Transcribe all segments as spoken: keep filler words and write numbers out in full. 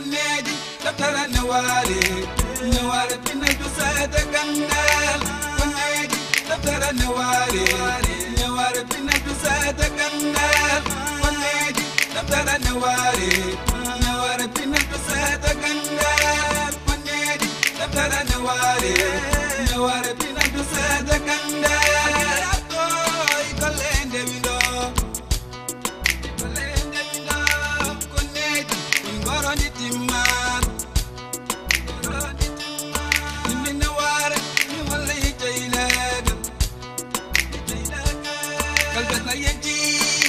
Konneeji, ɗaɓɓere neware, neware pinal dusata gandal. Konneeji, ɗaɓɓere neware, neware pinal dusata gandal. Konneeji, ɗaɓɓere neware, neware pinal dusata gandal. Konneeji, ɗaɓɓere neware, neware pinal dusata gandal. Koy golle nde windo. Konneeji, min ngoroni timma. Min ne wara, mi holla yitte ilaga. Kalbe na yeji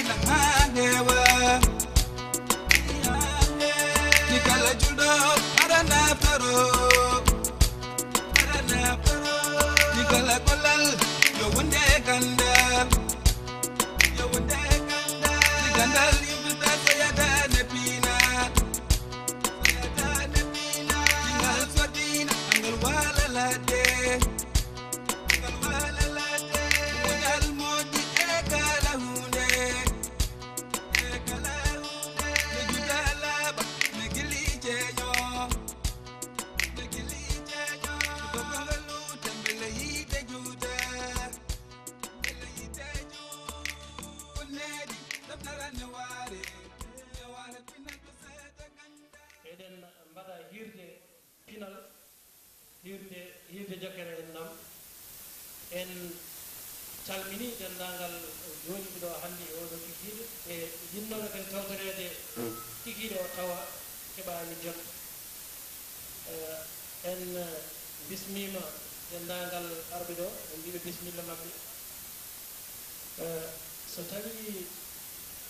na hangewa. Ni kala julɗo, ara na faro. Ara na faro. Ni kala golal, yo wonde gandal. Gandal yimɓe ta soyata ne piinal. Soyata ne piinal. Ngal sodina, ngal wala ladde. Ngal wala ladde. Ngal moƴƴi e kala hunde. E kala hunde. Ne juuta laaɓa, ne gilli ceeño. Ne gilli ceeño. Ko ngal luute, mbele yiite juuta. Eɗen mbaɗa hiirde pinal, hiirde, hiirde jokkere en nam. En calmini denndaangal jooɗiiɓe ɗo hannde e oɗo kikiiɗe, e yinnooɓe kadi tawtoreede kikiiɗe o tawa keɓaani jot. Eh, en, eh, bismiima denndaangal arɓe ɗo, en mbiiɓe bismilla maɓɓe. Eh, so tawii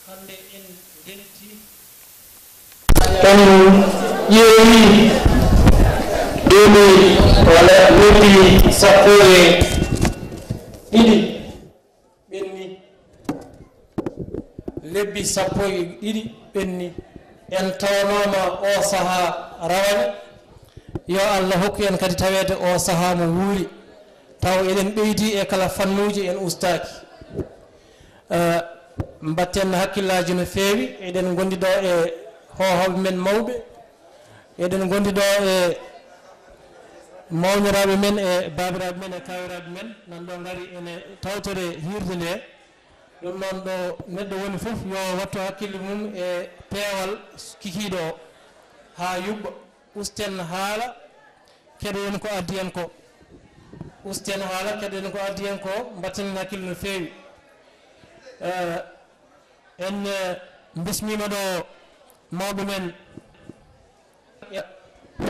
hannde en ndentii. En ƴeewi duuɓi walla lebbi sappo e ɗiɗi ɓenni. Lebbi sappo e ɗiɗi ɓenni. En tawanooma o sahaa rawani. Yo Allah hokku en kadi taweede o sahaa mo wuuri. Taw eɗen ɓeydi e kala fannuuji, en ustaaki. Eh, mbatten hakkillaaji no feewi. Eɗen ngondi ɗo e hoohooɓe men mawɓe. Eɗen ngondi ɗo e mawniraaɓe men e baabiraaɓe men e kawiraaɓe men nan ɗo ngari ene tawtore hiirde nde. Ɗum noon ɗo neɗɗo woni fof yo wattu hakkille mum e peewal kikiiɗo o haa yuɓɓa. Usten haala, keɗoɗen ko addi en ko. Usten haala, keɗoɗen ko addi en ko, mbatten hakkille no feewi. Eh, en, eh, mbismiima ɗo mawɓe men.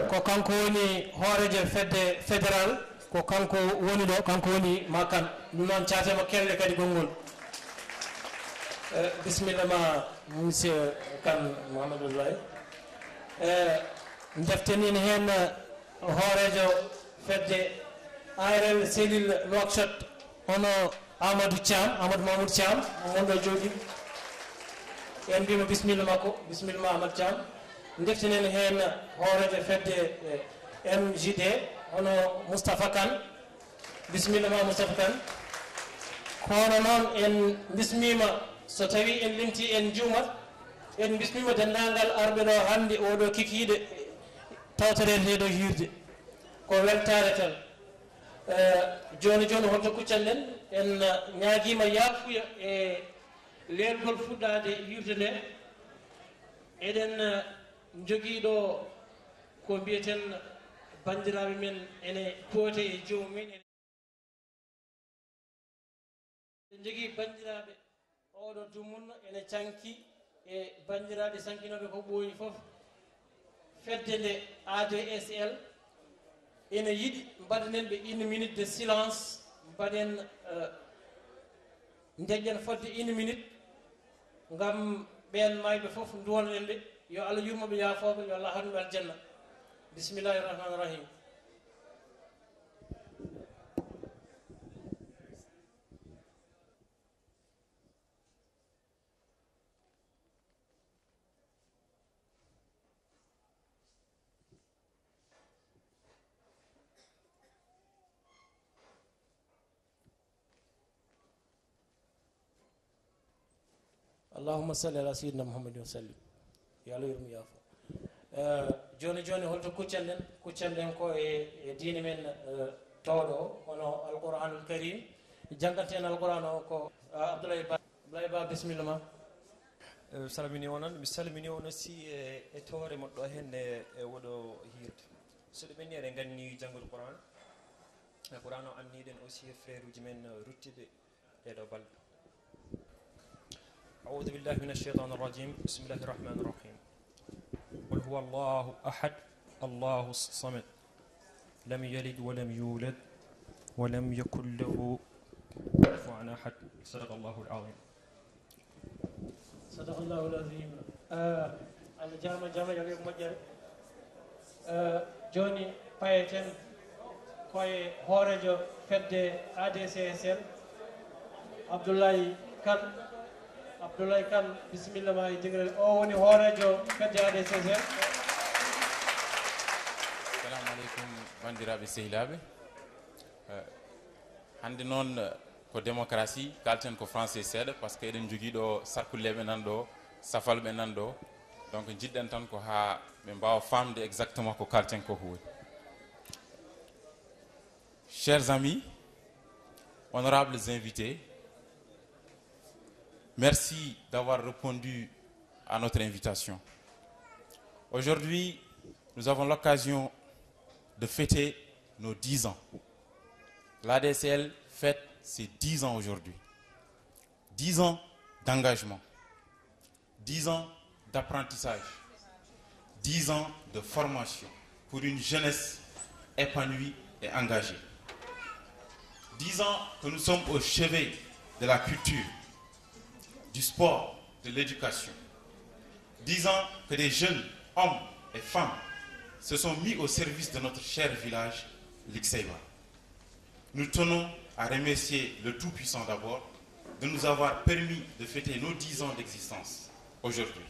Ko kanko woni hooreejo fedde fédéral, ko kanko woni ɗo, kanko woni Makan. Ɗum noon, caatema kelle kadi konngol. Eh, bisimilla ma, monsieur Kane Mouhamadou Abdoulaye. Eh, ndeftenen heen hooreejo fedde A R L cellule Nouakchott, hono Amadou Thiam, Amadou Mamoudou Thiam, mon ɗo jooɗii. En mbiima bisimilla makko, bisimilla ma Amadou Thiam. Ndeftinen heen hooreejo fedde, eh, M J D, hono Moustapha Kane. Bisimilla ma Moustapha Kane. Kono noon en mbismiima, so tawii en limtii en njuumat, en mbismiima denndaangal arɓe ɗo hannde oɗo kikiiɗe tawtoreeteeɗo hiirde. Ko weltaare tan. Eh, jooni jooni, holto kuccanɗen? En, eh, ñaagiima yaafuya e leelgol fuɗɗaade hiirde nde. Eɗen, eh, njogii ɗo ko mbiyeten banndiraaɓe men ene pooti e joomum en. Eɗen njogii banndiraaɓe. Oɗo dumunna ene canki e banndiraaɓe sankinooɓe ko ɓooyi fof. Fedde nde A D S L ene yiɗi mbaɗanen ɓe une minute de silence, mbaɗen, eh, ndeƴƴen fodde une minute ngam ɓeen maayɓe fof, nduwanoɗen ɓe. Yo Allah yurmo ɓe, yaafoo ɓe, yo Allah haɗnu ɓe aljanna. Bismillahi rahmani rahim. Allahumma salli ala sayyidina Muhammadin wa sallim. Yo Allah yurmo yaafo. Eh, Jooni jooni, holto kuccanɗen? Kuccanɗen ko e, e diine men, eh, towɗo o, hono Alqur'aanul Kariim. Jannganten Alqur'aan o ko, ah, Abdoulaye Ba. Abdoulaye Ba, bisimilla ma. Eh, salmini onon, mi salmini on aussi e, e toore moɗɗo heen e, e woɗo hiirde. So ɗum ɓenni eɗen nganni janngude Qur'aan. E Qur'aan o anniɗen aussi e frère uji men, eh, ruttiɓe ɗeɗo balɗe. أعوذ بالله من الشيطان الرجيم. بسم الله الرحمن الرحيم. قل هو الله أحد، الله الصمد، لم يلد ولم يولد، ولم يكن له كفوا أحد. صدق الله العظيم. صدق الله العظيم. Eh, Allah jaaraama, jaaraama, jaaraama, moƴƴere. Eh, jooni payeten koye hooreejo fedde A D C S L, Abdoulaye Kane. Abdoulaye Kane, bisimilla ma e diŋre. O woni hooreejo fedde A D C S L. Assalamu aleykum, banndiraaɓe sehilaaɓe. Eh, hannde noon, eh, ko démocratie, kaalten ko français seeɗa, parce que eɗen njogii ɗo sarkulleeɓe nan ɗo, safalɓe nan ɗo. Donc, njiɗɗen tan ko haa ɓe mbaawa faamde exactement ko kaalten ko ko woni. Chers amis, honorables invités, merci d'avoir répondu à notre invitation. Aujourd'hui, nous avons l'occasion de fêter nos dix ans. L'A D C L fête ses dix ans aujourd'hui. Dix ans d'engagement, dix ans d'apprentissage, dix ans de formation pour une jeunesse épanouie et engagée. Dix ans que nous sommes au chevet de la culture, du sport, de l'éducation. Dix ans que des jeunes, hommes et femmes, se sont mis au service de notre cher village, Likseiba. Nous tenons à remercier le Tout-Puissant d'abord de nous avoir permis de fêter nos dix ans d'existence aujourd'hui.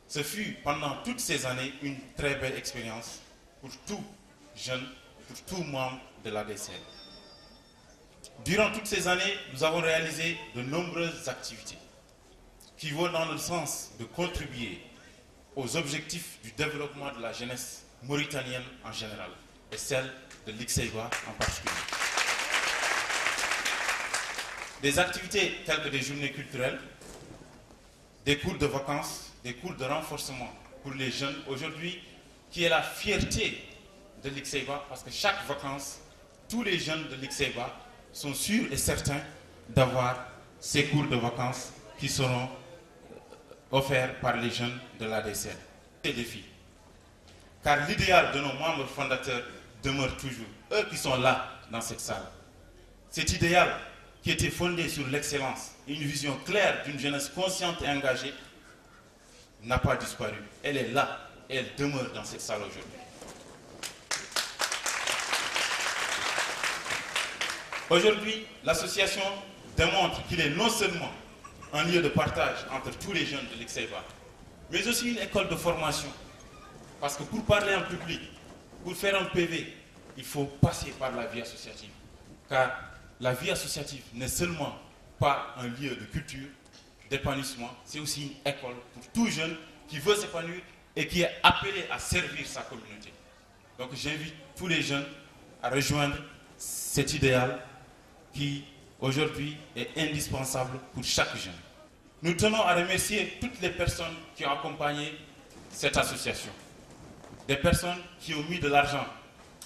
Ce fut pendant toutes ces années une très belle expérience pour tout jeune, pour tout membre de l'A D C L. Durant toutes ces années, nous avons réalisé de nombreuses activités qui vont dans le sens de contribuer aux objectifs du développement de la jeunesse mauritanienne en général et celle de Likseiba en particulier. Des activités telles que des journées culturelles, des cours de vacances, des cours de renforcement pour les jeunes aujourd'hui, qui est la fierté de Likseiba, parce que chaque vacances, tous les jeunes de Likseiba sont sûrs et certains d'avoir ces cours de vacances qui seront offerts par les jeunes de l'A D C L. Ces défis. Car l'idéal de nos membres fondateurs demeure toujours, eux qui sont là dans cette salle. Cet idéal qui était fondé sur l'excellence et une vision claire d'une jeunesse consciente et engagée n'a pas disparu. Elle est là et elle demeure dans cette salle aujourd'hui. Aujourd'hui, l'association démontre qu'il est non seulement un lieu de partage entre tous les jeunes de Likseiba, mais aussi une école de formation. Parce que pour parler en public, pour faire un P V, il faut passer par la vie associative. Car la vie associative n'est seulement pas un lieu de culture, d'épanouissement, c'est aussi une école pour tout jeune qui veut s'épanouir et qui est appelé à servir sa communauté. Donc j'invite tous les jeunes à rejoindre cet idéal qui aujourd'hui est indispensable pour chaque jeune. Nous tenons à remercier toutes les personnes qui ont accompagné cette association. Des personnes qui ont mis de l'argent,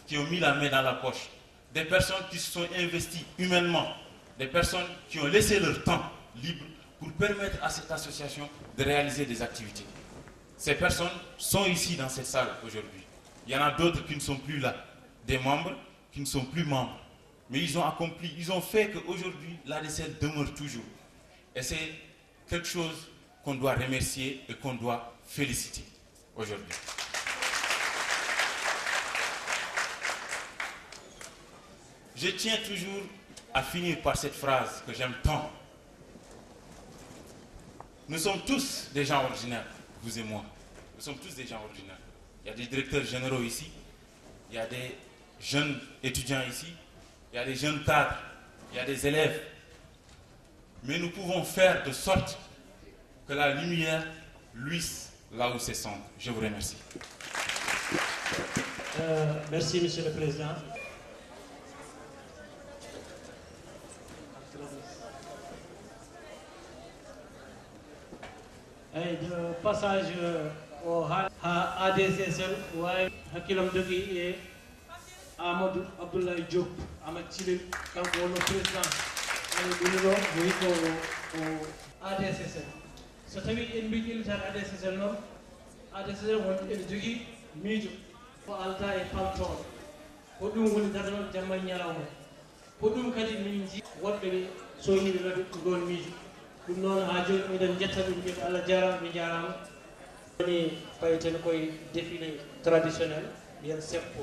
qui ont mis la main dans la poche. Des personnes qui se sont investies humainement. Des personnes qui ont laissé leur temps libre pour permettre à cette association de réaliser des activités. Ces personnes sont ici dans cette salle aujourd'hui. Il y en a d'autres qui ne sont plus là. Des membres qui ne sont plus membres. Mais ils ont accompli, ils ont fait qu'aujourd'hui, l'A D C L demeure toujours. Et c'est quelque chose qu'on doit remercier et qu'on doit féliciter aujourd'hui. Je tiens toujours à finir par cette phrase que j'aime tant. Nous sommes tous des gens ordinaires, vous et moi. Nous sommes tous des gens ordinaires. Il y a des directeurs généraux ici, il y a des jeunes étudiants ici, il y a des jeunes cadres, il y a des élèves. Mais nous pouvons faire de sorte que la lumière luise là où c'est sombre. Je vous remercie. Euh, merci, Monsieur le Président. Eyyi, de passage, euh, o ha, ha A D C S L wawi hakkilam jogui e Amadou Abdoulaye Diop, Amadou Thilel, kanko wonno président. Ene ɗum ɗo, o wi ko o A D C S L. So tawi en mbi ƴellitaade A D C S L noon, A D C S L won ene jogii miijo ko aldaa e paltoor. Ko ɗum woni darnal jamma e ñalawma. Ko ɗum kadi min nji woɗɓe ɓe soñiiɓe maɓɓe ɗoon miijo. Ɗum noon haa jooni miɗen njetta ɗum, mbiyen Allah jaaraama, ɓe njaaraama. Woni payten koye défilé traditionnel, mbiyen seppo.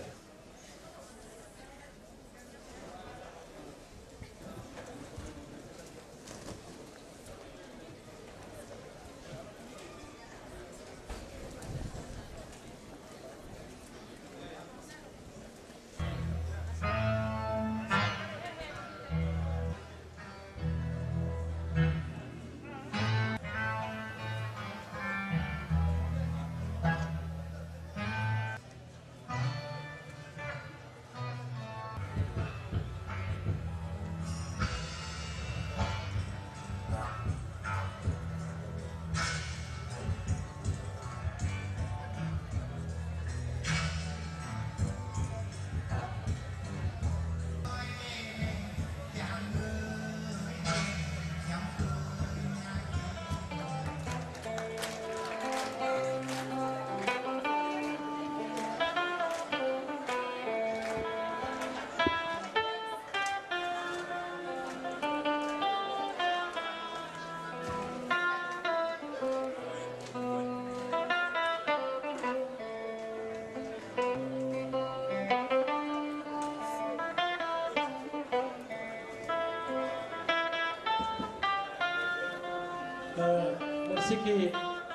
Mboɗo sikki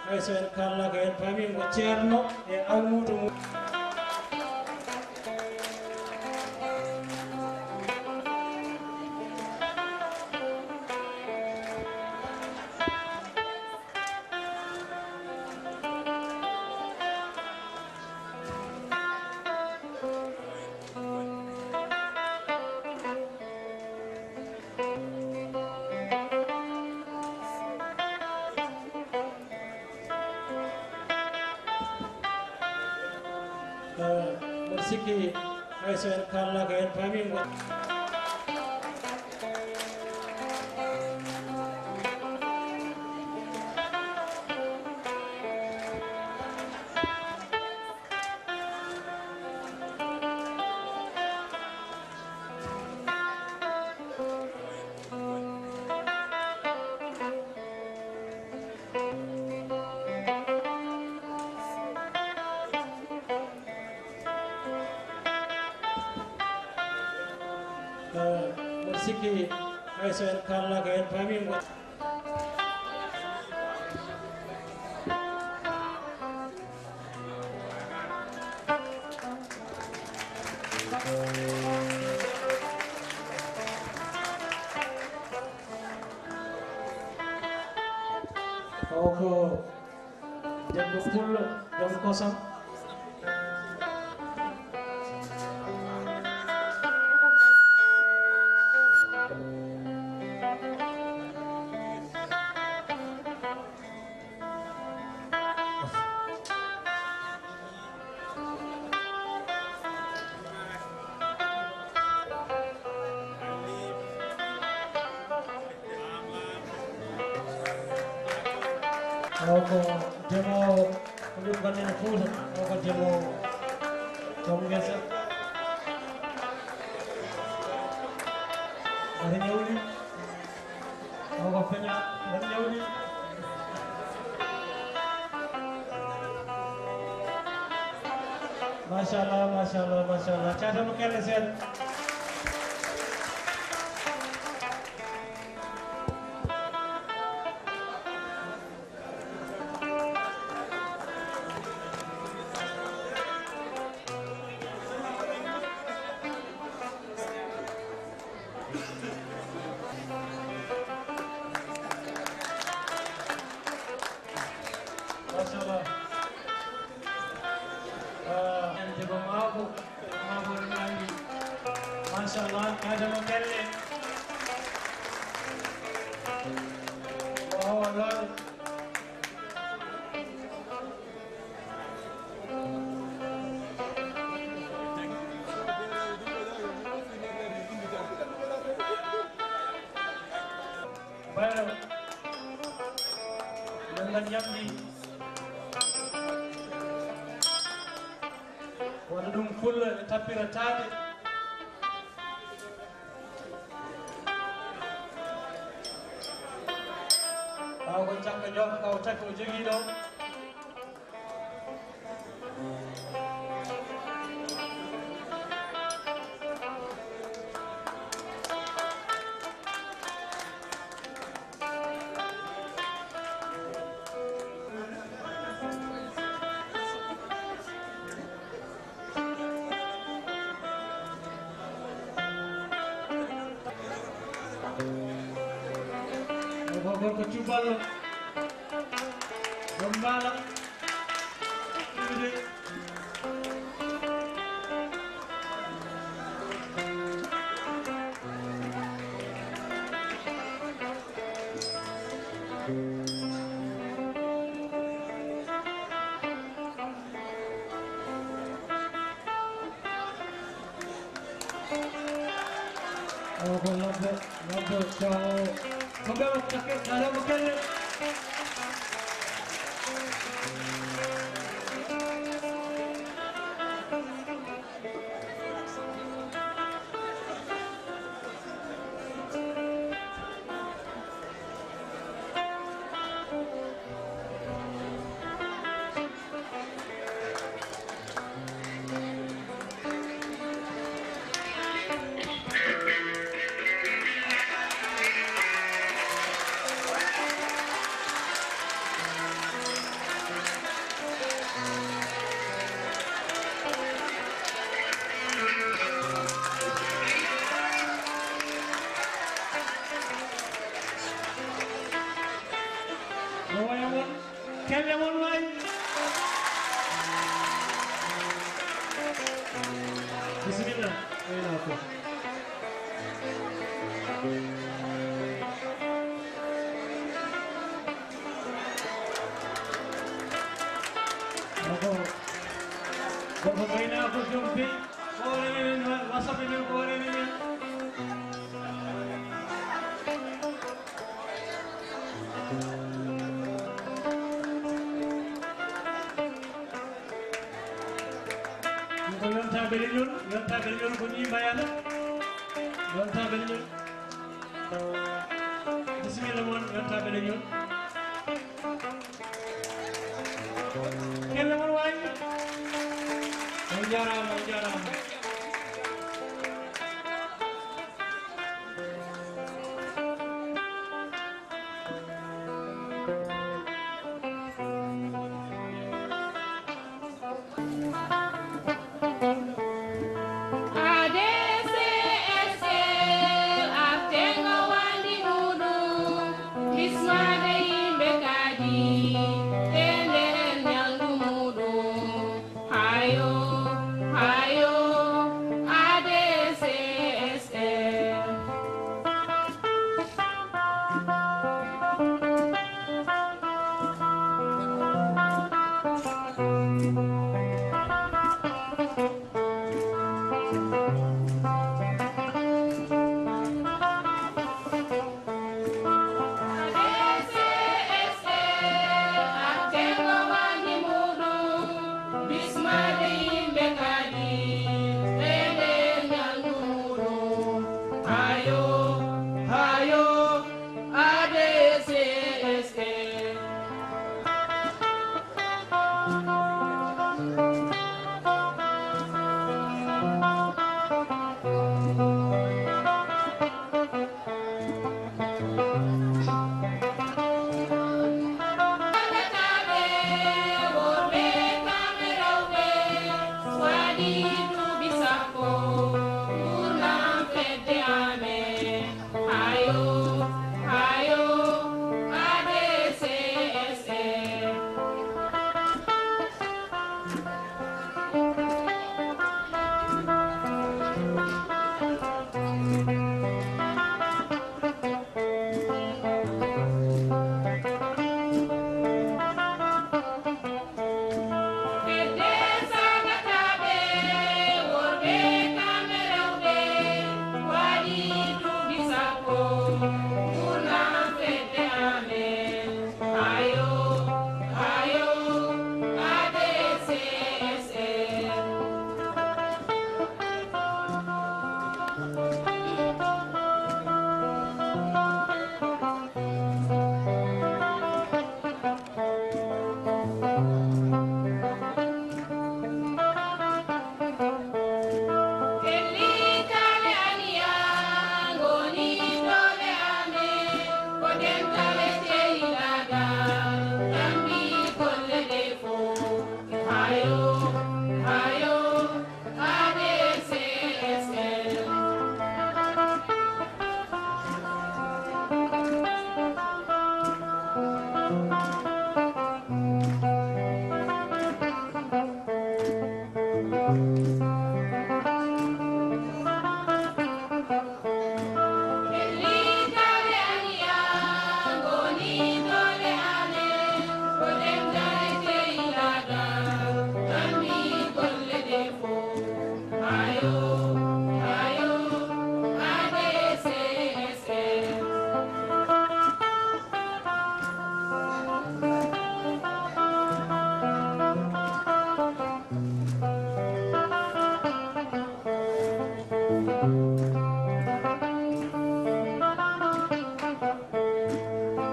hay so en kaalnaaka, en paami ko ceerno e almuudo mum. Mboɗo sikki hay so en kaalnaaka, en paami ko. Mboɗo sikki hay so en kaalnaaka, en paami ko. O ko debbo pullo, joom kosam. O ko demoowo, ko ɗum gonɗen e Fuuta, o ko demoowo, joom ngesa. Ari ñawli. O ko peña, won ñawli. Machallah, machallah, machallah. Caatama kelle seeɗa. Machallah. Ah, Machallah, Adama Kelle. Waaw, loolu. Bayro, nanngan yamɗi. Wata ɗum fulla e tappira taade. Ɓaawo ko cakka jooɗo kaw taki o jogii ɗo. Ko gorko cuballo. Ɗon mbaala. O ko labbo, labbo, cawo. Ko ɓe waɗi takke, alaa mo kelle. No waya mon, kelle mon waay. Bisimilla, aynaako. Gorko, gorko aynaako jom bey. Ko waɗani en, wa-, wasata men ko waɗani en. Ɗum ko yonta ɓe leñol, yonta ɓe leñol ko ni mbayata. Yonta ɓe leñol. Bisimilla mon, yonta ɓe leñol. Kelle mon waay. On jaaraama, on jaaraama.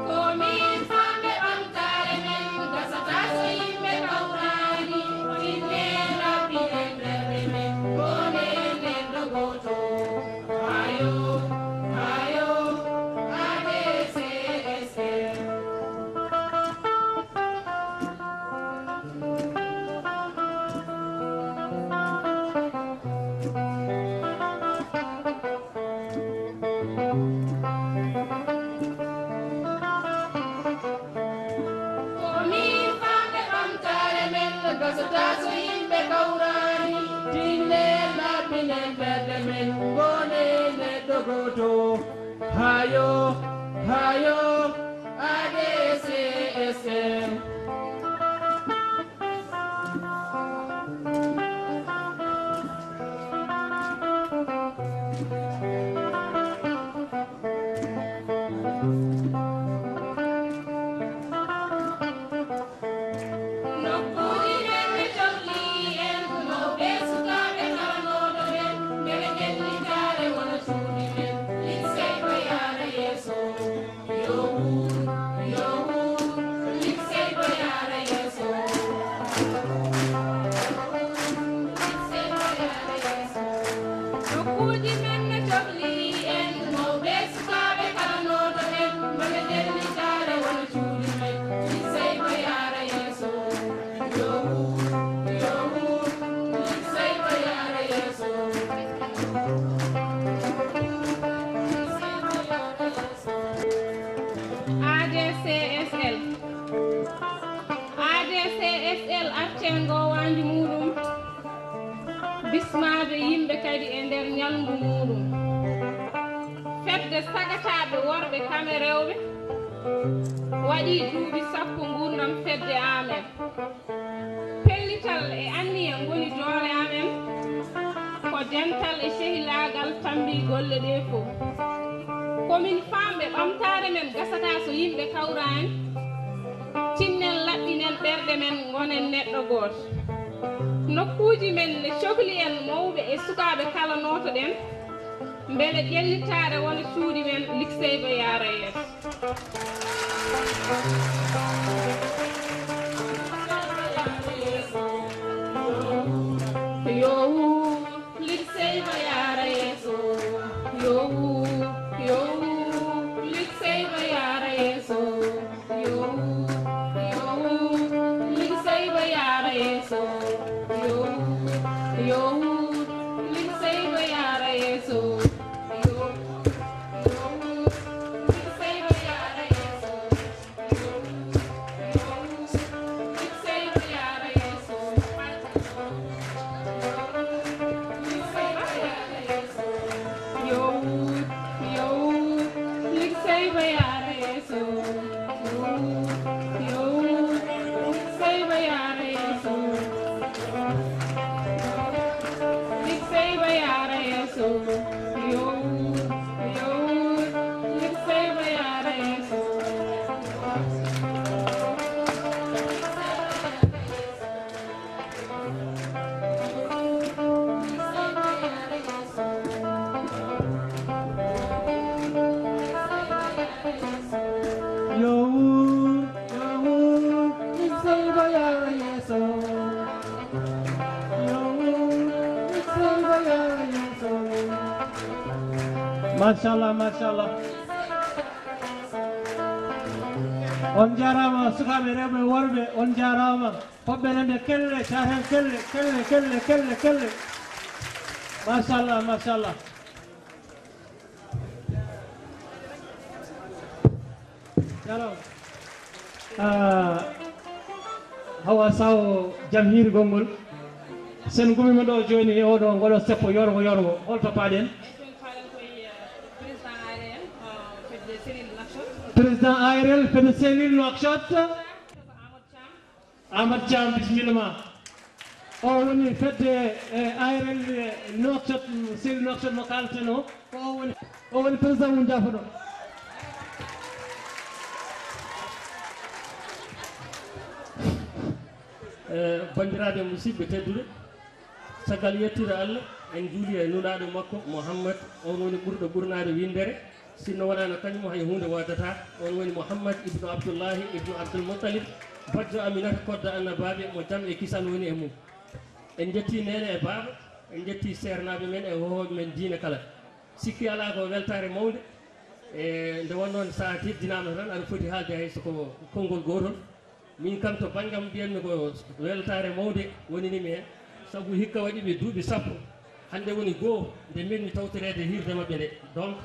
Ko min famɓe ɓamtaare men, gasata so yimɓe kawraani, tinne rabbinen ɓerɗe men, ngonen neɗɗo gooto. Hayo, hayo, A D C S L. Ko min famɓe ɓamtaare men, gasata so yimɓe kawraani, tinne laɓɓinen ɓerɗe men, ngonen neɗɗo gooto. Hayo, hayo, A D C S L. Nokkuuji men ɓe cokli en, mawɓe sukaaɓe kalanooɗo men, mbele ƴellitaare wona cuuɗi men, linsey ko yaara yeeso. Yo wuur, yo wuur, linsey ko yaara yeeso. Linsey ko yaara yeeso. Nokkuuji men no cokli en, mawɓe sukaaɓe kalanooɗo en, mbele ƴellitaare wona cuuɗi men, linsey ko yaara yeeso. Yo wuur, yo wuur, linsey ko yaara yeeso. A D C S L. A D C S L artee ngoo waanju muuɗum, bismaade yimɓe kadi e nder ñalngu muuɗum. Fedde sagataaɓe worɓe kam e rewɓe waɗii duuɓi sappo nguurndam fedde amen. Pellital e anniya ngoni doole amen, ko dental e sehilaagal tammbii golle ɗee fof. Ko min faamɓe ɓamtaare men gasata so yimɓe kawraani, tinnen laɓɓinen ɓerɗe men ngonen neɗɗo gooto. Nokkuuji men ne cokli en mawɓe e sukaaɓe kala nootoɗen, mbele ƴellitaare wona cuuɗi men, likseyba yaara yeeso. Yo wuur, likseyba yaara yeeso. Yo wuur, yo wuur, likseyba yaara yeeso. Yo wuur, yo wuur, likseyba yaara yeeso. Yo wuur, yo wuur, likseyba yaara yeeso. Yo wuur, yo wuur, likseyba yaara yeeso. Yo wuur, yo wuur, likseyba yaara yeeso. Yo wuur, likseyba yaara yeeso. Machallah, machallah. On njaaraama, sukaaɓe rewɓe e worɓe, on njaaraama. Hoɓɓe remɓe kelle, cahen kelle, kelle, kelle, kelle, kelle. Machallah, machallah. Jaaraama. Ah, Hawa Saw, jam hiiri gonngol. Sen ngummiima ɗo jooni e oɗo, ngolo seppo yorngo yorngo, holto paaɗen? Jooni paaɗen koye, eh, président A R L, eh, fedde Selil Nouakchott. Président A R L fedde Selil Nouakchott. Amadou Thiam. Amadou Thiam, bisimilla ma. O woni fedde, eh, A R L, eh, Nouakchott, Selil Nouakchott mo kaalten o. Ko o woni, o woni président mum jaafoɗo. Eh, banndiraaɓe musidɓe tedduɓe, caggal yettude Allah, en njuuli e nulaaɗo makko Muhammad, on woni ɓurɗo ɓurnaade winndere, sinno wonaano kañum hay huunde waadata, on woni Muhammad ibnu Abdullahi ibnu Abdul Muttalib, bajjo Aminata kodda annabaaɓe, mo jam e kisal woni e mum. En njettii neene e baaba, en njettii seernaaɓe men e hohooɓe men diine kala. Sikki alaa ko weltaare mawnde, e nde wonnoon so a teddinaama tan aɗa foti haalde hay so ko konngol gootol. Min kam to banngam mbiyatmi ko weltaare mawnde wonini mi heen, sabu hikka waɗi ɓe duuɓi sappo, hannde woni goo nde mbenmi tawtoreede hiirde maɓɓe nde. Donc,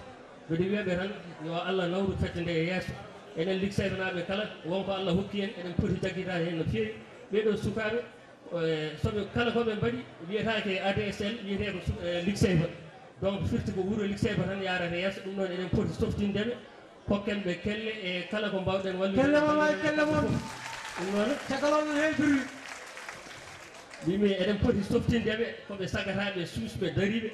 mbiɗo wiya ɓe tan yo Allah nawru fedde nde e yeeso. Enen Likseybanaaɓe kala, won ko Allah hokki en, eɗen poti jaggidaade heen no feewi. Ɓee ɗoo sukaaɓe, eh, so ɓe kala ko ɓe mbaɗi, wiyetaake A D S L, wiyetee ko su-, eh, Likseyba. Donc, firti ko wuro Likseyba tan yaarata yeeso, ɗum ɗoon eɗen poti softinde ɓe. Kokken ɓe kelle e kala ko mbaawɗen wallude. Kelle mama e kelle mon. Ɗum noon. Caggal o no heewi birwi. Mbimi eɗen poti softinde ɓe, ko ɓe sagataaɓe, suusɓe, dariiɓe.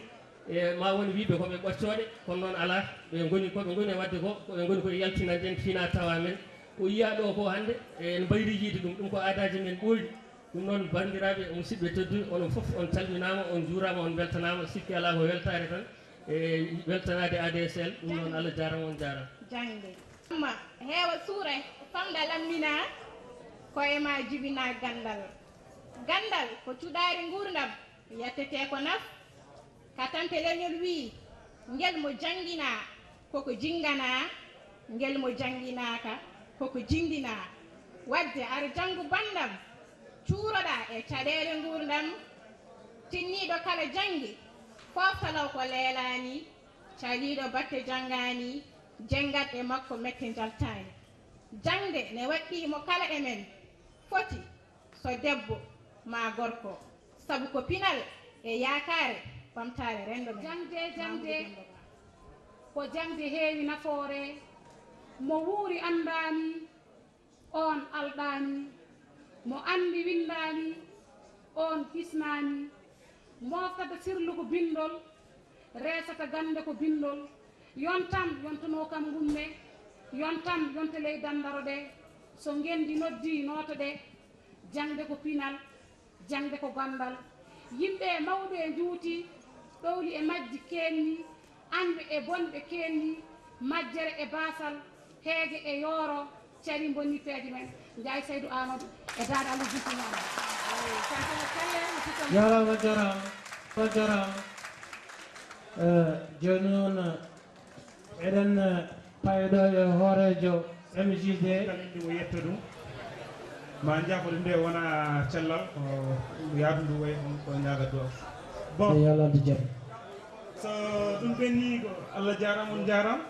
E ma won wiiɓe ko ɓe ɓoccooɗe, kono noon alaa. Ɓe ngoni ko ɓe ngoni e waɗde ko, ko ɓe ngoni ko e yaltinande en fina tawa men. Ko yiyaa ɗo ko hannde, en mbayri yiide ɗum, ɗum ko aadaaji men ɓooyɗi. Ɗum noon, banndiraaɓe, musidɓe tedduɓe, onon fof on calminaama, on njuuraama, on mbeltanaama. Sikki alaa ko weltaare tan. E weltanaade A D S L, ɗum noon Allah jaaraama, on jaaraama. Jaŋde. Amma heewa suura famɗa lammina, ko e ma jibina ganndal. Ganndal ko cuɗaari nguurndam, yettetee ko naf. Katante leñol wii, ngel mo jannginaa, koko jinnganaa, ngel mo jannginaaka, koko jinndinaa. Waɗde ar janngu banndam, cuuroɗaa e caɗeele nguurndam. Tinniiɗo kala janngi, foofta law ko leelaani, caliiɗo batte janngaani, jenngat e makko mette njaltaani. Jaŋde ne waɗɗii mo kala e men, foti, so debbo maa gorko, sabu ko pinal e yaakaare ɓamtaare renndo men. Jaŋde, jaŋde. Mamadou Demba Ba. Ko jaŋde heewi nafoore, mo wuuri anndaani, oon alɗaani, mo anndi winndaani, oon hisnaani, mooftata sirlu ko binndol, reesata gannde ko binndol, yontam yontanoo kam ngunne, yontam yonta ley danndaro ɗe, so ngenndi noddii noota ɗe, jaŋde ko pinal, jaŋde ko ganndal. Yimɓe mawɓe njuuti, ɗowli e majji keenni, añɓe e bonɓe keenni, majjere e baasal, heege e yooro, cari mbonni peeje men. Njaay Saydu Aamadu e Daada Aliou Diouf Mamadou. Jaaraama, jaaraama, jaaraama. Eh, jooni noon, eɗen, eh, payi ɗo e hooreejo M J D. Kala inde mo yetta ɗum. Ma njaafo ɗum nde wona cellal, ko yaadu ndu wayi ɗum ko ñaaga duwaw. Bon. Yo Allah addu jam. So ɗum ɓenni ko Allah jaaraama, on jaaraama.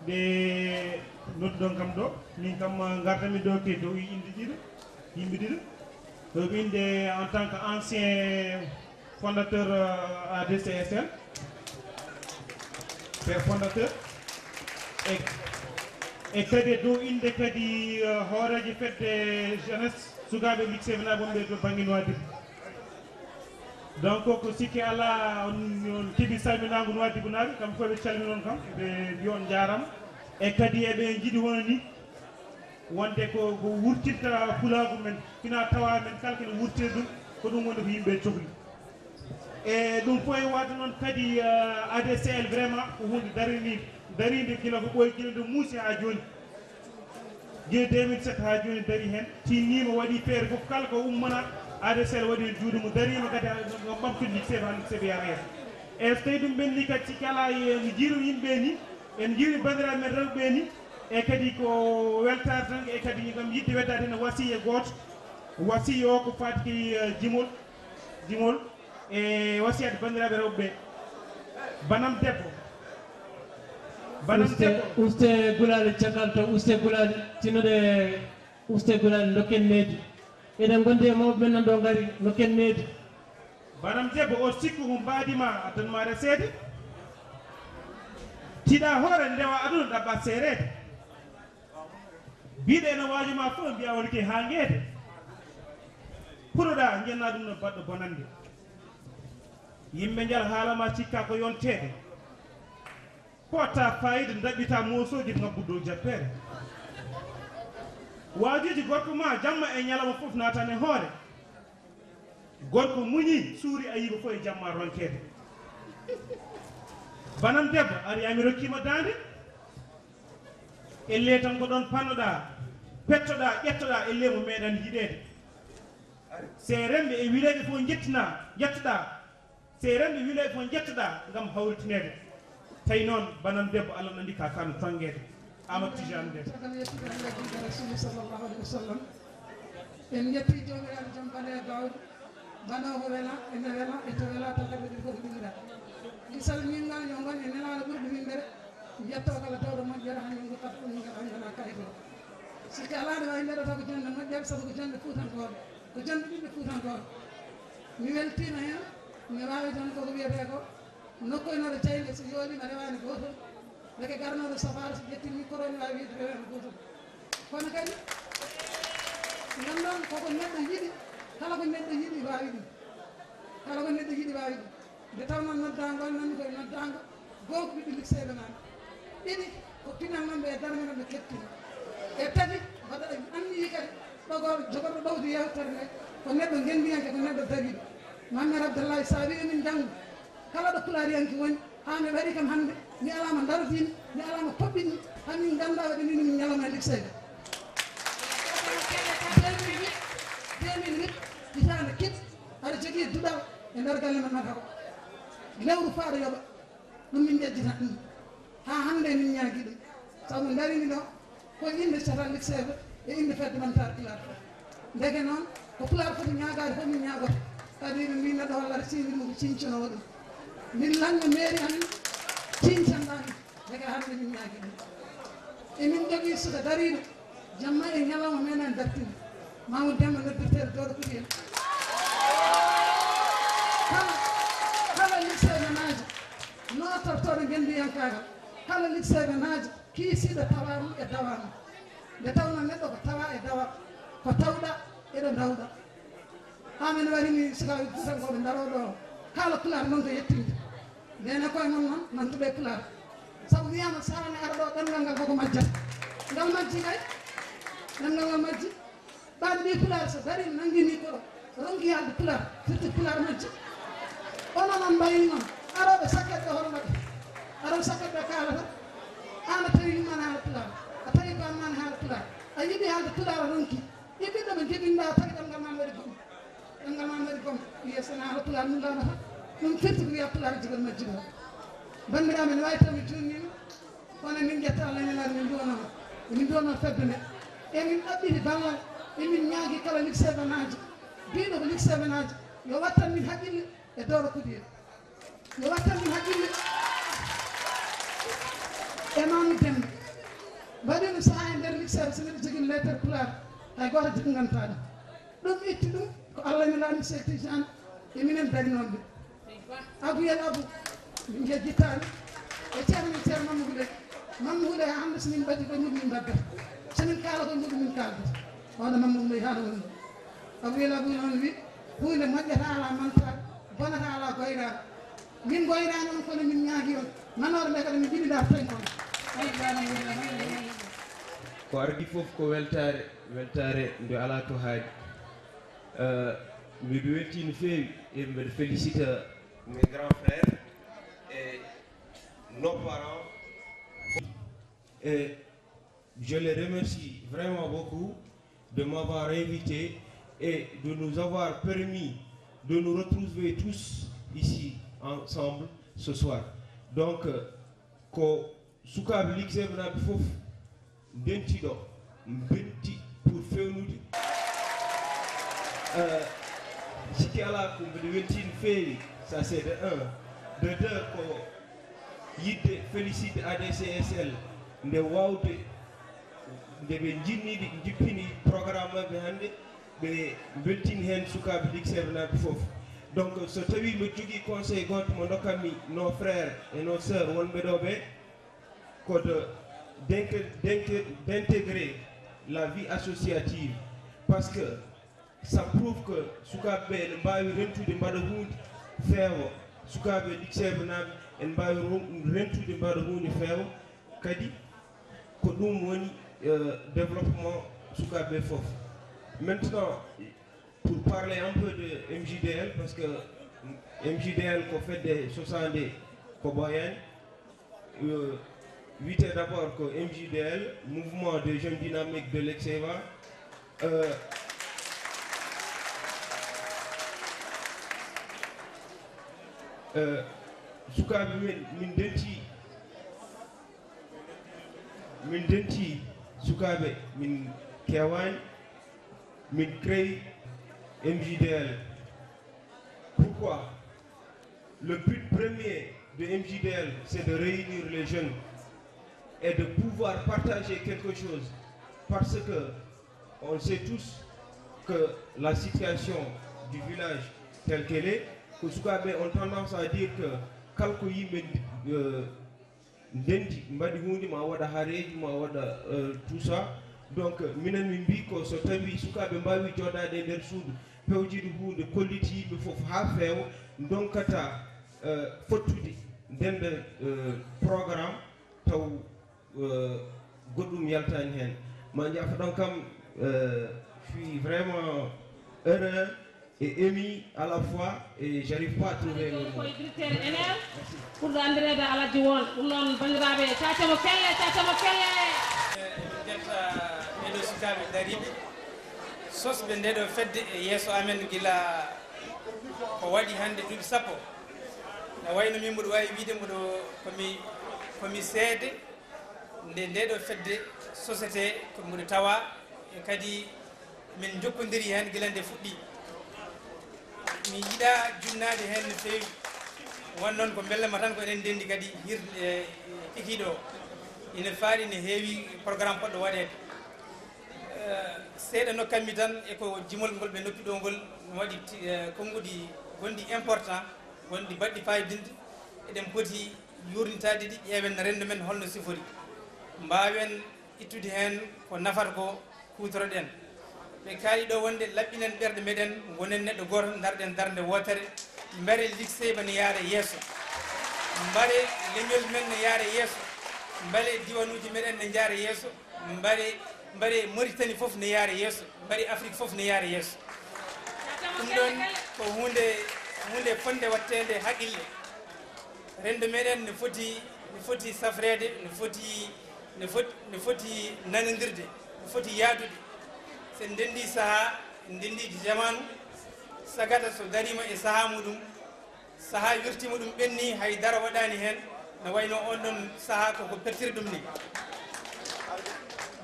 Nde nodduɗon kam ɗo, min kam ngartami ɗo ke dow inde ɗiɗo, yimɓe ɗiɗo. Dow inde en tant que ancien fondateur, euh, A D C S L, père fondateur. E, e kadi e dow inde kadi, euh, hooreejo fedde jeunesse sukaaɓe lycée Bena Bombe to bannge Nouadhibou. Donc ko sikki alaa, on, on keɓi salminaango Nouadhibou naaɓe, kamɓe fof ɓe calminoon kam, ɓe mbiya on njaaraama. E kadi eɓe njiɗi hono ni, wonde ko, ko wurtinta pulaagu men, fina tawa men kala kene wurtira ɗum, ko ɗum woni ko yimɓe cohli. E ɗum fof e waɗde noon kadi, eh, A D C L vraiment ko huunde daraniinde, dariinde gila ko ɓooyi, gila nde muusi haa jooni. Gila deux mille sept haa jooni darii heen, tinniima, waɗii feere fof, kala ko ummana A D C L waɗi heen juuɗe mum, dariima kadi ngam ɓamtude lycée, haa lycée ɓe yara yeeso. E so tawii ɗum ɓenni kadi, si kala e no njiiru yimɓe ni, en njiiru banndiraaɓe men rewɓe ni, e kadi ko weltaare tan, e kadi ngam yiɗde weddaade heen wasiya gooto. Wasiya o ko faati ki, eh, jimol, jimol, e wasiyade banndiraaɓe rewɓe ɓe. Banam debbo. Banam uste, debbo. Uste gulaali caggal to, uste gulaali, tinnoɗe Uste gulaali, ndokken needi. Eɗen ngondi e mawɓe men nan ɗo ngari, ndokken needi. Banam debbo, o sikku ko mbaadi ma addan ma reseede. Tiɗa hoore ndewa aduna ɗaɓɓa seereede. Biɗe ene waajo ma fof mbiya wonke haa ngeede. Puɗoɗa ngenna ɗum no baɗɗo bonande. Yimɓe njal haala ma cikka ko yonteede. Potta fayida ndaɓɓita moosooji ngam ɓuddo jappeere. Waajuuji gorko ma jamma e ñalawma fof naatan e hoore. Gorko muñi suuri ayiba fof e jamma ronkeede. Banam debbo ari ami rokkima daande. Elle tan ko ɗon pannoɗa, pettoɗa, ƴettoɗa elle mo meeɗan yiɗeede. Seeremɓe e wileeɓe fof njettina, njettoɗa. Seerenɓe wileeɓe fof njettoɗa ngam hawritineede. Tawi noon banam debbo Allah nandi ka kano tonngeede. Amadou Tidiane Ndete. Caggal yettude Allah e juulde Rasulu sallallahu alaihi wasallam. En njetti Joomiraaɗo jom bane e baawɗo. Bana ko wela, ene wela, e to wela, to kadi ɗum fof ɗum wela. Gisal min ngal yo ngon e nelaɗo ɓurɗo min mbere. Njetto kala tawɗo moƴƴere hannde ngu kadi ɗum ngal anndana kayto. Sikke alaa ɗo wawi mbeɗata ko jonde moƴƴere sabu ko jonde fuutankooɓe, ko jonde ɓiɓɓe fuutankooɓe. Mi weltiima heen, mi waawi tan koko wiyetee ko nokkoynooɗo jaaynde so yooɗiima rewaani gootol, ndeke garnooɗo safaara so ƴettii micro ne waawi wiyde rewaani gootol. Kono kadi ngam ɗoon koko neɗɗo yiɗi, kala ko neɗɗo yiɗi waawi ɗum, kala ko neɗɗo yiɗi waawi ɗum. Nde tawnoo noddaango o nanni koye noddaango goo ko ɓiɓɓe Likseeɓe naaɓe, ɗiɗi ko pinal nan ɓe e darnde nan ɓe kettina, e tati mbaɗa en anniyi kadi ɗogooɗo jogorɗo ɗowdi yewtere nde ko neɗɗo ngenndiyanke, ko neɗɗo dariiɗo. Mammer Abdallahi, so a wiyi min njanngu kala ɗo pulaariyanke woni, haa mi waɗi kam hannde mi alaama dardiimi, mi alaama poɓɓiɗmi, haa min ngannda waɗi min min ñalawma e Likseeɓe. Deux mille huit, deux mille huit, hitaande kit aɗa jogii duɗal e nder galle men Mataw. Lewru faaɗo yoɓa. Ɗum min njejjita ɗum. Haa hannde min ñaagi ɗum. Sabu ndarini ɗo ko innde catal Likseeɓe e innde fedde ɓamtaare Pulaar fof. Ndeke noon ko Pulaar foti ñaagaade fof min ñaagoto. Kadi min neɗɗo wallata siwil mum ko ciñconowo ɗum. Min lanna meeri amin ciñcanɗa min. Ndeke hannde min ñaagi ɗum. Emin njogii suka dariiɗo. Jamma e ñalawma men en dartini. Mamoudou Demba noddirteeɗo Dooɗo Kuɗi en. Kala, kala Likseeɓe naajo nootortooɗo ngenndiyankaagal, kala Likseeɓe naajo kiisiiɗo tawa mum e dawa mum. Nde tawnoo neɗɗo ko tawa e dawa, ko tawɗa eɗo dawɗa. Haa men waɗi ni sukaaɓe Fuutankooɓe ndaroo ɗo, haala Pulaar noon ko yettinde. Ndene koye mon noon, nannduɓe Pulaar. Sabu wiyaama saraane ara ɗo, ɗemngal ngal koko majjata. Ngal majji kay. Ɗemngal ngal majji. Ɓaade ɓii Pulaar so darii, nanngi micro, ronki haalde Pulaar, firti Pulaar majji. Onon noon mbayri noon, arooɓe sakket ɓe hono mbaɗi? Arooɓe sakket ɓe kaalata. Aan a tawi yumma ne haala Pulaar, a tawi bamma ne haala Pulaar. A yiɗi haalde Pulaar, a ronki. Ɓiɓɓe ɓe jibinɗa tawi ɗemngal ma waɗi gom. Ɗemngal ma waɗi gom. Wiye sona haala Pulaar min lanata. Ɗum firti ko wiya Pulaar jigal majjiroo. Banndiraaɓe, ne waawi taw mi juumniima. Kono min ƴetta Allah e Nelaaɗo, min nduwanoo, min nduwanoo fedde nde. Emin ɗaɓɓiri ballal, emin ñaagi kala Likseeɓe naajo, biiɗo ko Likseeɓe naajo, yo wattan min haqqille e Dooɗo Kuɗi en. Yo wattan min haqqille e Mamoudou Demba. Mbaɗino sahaa e nder Likseeɓe, so miɗo jogii lettre Pulaar, hay gooto janngantaa ɗum. Ɗum itti ɗum ko Allah e Nelaaɗo Seeɗ Tijaan e minen darinooɓe. Abuyel Abu, min njejjitaani e ceerno, ceerno Mamma Huley. Mamma Huley haa hannde so min mbaɗi koye muɗum min mbaddata. So min kaala koye muɗum min kaaldata. Wano Mamma Huley haala woni ɗo. Abuyel Abu noon wi, huunde moƴƴata alaa mantaare, bonata alaa goyraare. Min goyraani on, kono min ñaagi on. Manoore nde kadi min njiɗi ndarten kono. Ko ardi fof ko weltaare, weltaare nde alaa to haaɗi. Eh, miɗo weltii no feewi, e mbeɗa félicite mes grands frères et nos parents. Et je les remercie vraiment beaucoup de m'avoir invité et de nous avoir permis de nous retrouver tous ici ensemble ce soir. Donc, euh, ko sukaaɓe Likseeɓe naaɓe fof ndenti ɗo, mbenti pour fewnude. Euh, sikki alaa ko mbeɗa weltii no feewi, ça c'est de un. De deux ko yiɗde félicite A D C S L nde waawde Nde ɓe njinniɗi, njippini programme maɓɓe hannde, ɓe mbeltini heen sukaaɓe likseeɓe naaɓe fof. Donc, so tawii mbiɗo jogii conseil gooto mo ndokkanmi nos frères et nos sœurs wonɓe ɗo ɓe, ko de, d'intégrer la vie associative. Parce que ça prouve que sukaaɓe ɓe ene mbaawi rentude mbaɗa huunde feewa. Sukaaɓe likseeɓe naaɓe ene mbaawi rentude mbaɗa huunde feewa. Kadi ko ɗum woni développement sukaaɓe ɓe fof. Maintenant, pour parler un peu de M J D L, parce que M J D L ko fedde sosaande ko ɓooyaani. Wiyetee d'abord ko M J D L, Mouvement des Jeunes Dynamiques de Lexeva. Sukaaɓe men, min ndenti min ndenti sukaaɓe, min keewaani, min créé M J D L. Pourquoi? Le but premier de M J D L, c'est de réunir les jeunes et de pouvoir partager quelque chose, parce que on sait tous que la situation du village telle qu'elle est, ko sukaaɓe ont tendance à dire que kala ko yimɓe ndendi mbaɗi huunde, ma waɗa hareeji, ma waɗa tout ça. Donc minen min mbi ko so tawi sukaaɓe mbaawi jooɗaade e nder suudu, pewjidi huunde, kolliti yimɓe fof haa feewa, ndonkata fottude ndenda programme, taw goɗɗum yaltaani heen. Ma njaafoɗon kam, je suis vraiment heureux et ému à la fois, et j'arrive pas à trouver le mot. Koye directeur Enel, ɓurɗo anndireede Alhaji Won. Ɗum noon, banndiraaɓe, caacamo kelle, caacamo kelle. Emin njetta ɓeeɗo sukaaɓe dariiɓe, sosɓe ndeeɗo fedde e yeeso amen gila ko waɗi hannde duuɓi sappo. No wayno min mboɗo waawi wiyde mboɗo komi, komi seede nde ndeeɗo fedde sosetee, ko mboɗo tawa e kadi min njokkondiri heen gila nde fuɗɗi. Mi yiɗaa junnaade heen no feewi. Won noon ko mbellatma tan ko eɗen ndenndi kadi hir-, e, kikiiɗo o. Ina faari, ina heewi programme poɗɗo waɗeede. Eh, seeɗa nokkanmi tan e ko jimol ngol ɓe noppi ɗo ngol, no waɗi ti-, eh, konnguɗi gonɗi important, gonɗi baɗɗi fayidinde. Eɗen poti yuurnitaade ɗi, ƴeewen renndo men holno sifori. Mbaawen ittude heen ko nafata ko, kuutoroɗen. Ɓe kaali ɗo wonde laɓɓinen ɓerɗe meɗen, ngonen neɗɗo gooto, ndaroɗen darnde wootere, mbare Likseyba ne yaara yeeso, mbare leñol men ne yaara yeeso, mbare diwanuuji meɗen ne njaara yeeso, mbare, mbare Mauritanie fof ne yaara yeeso, mbare Afrique fof ne yaara yeeso. Ɗum ɗoon ko huunde, huunde fotnde waɗteede haqqille. Renndo meɗen ne foti, ne foti safreede, ne foti, ne foti, ne foti nanondirde, ne foti yaadude. So en ndenndii sahaa, en ndenndii jamaanu, sagata so dariima e sahaa muɗum, sahaa wirtiima ɗum ɓenni, hay dara waɗaani heen, no wayno oon ɗoon sahaa koko pertiri ɗum ni.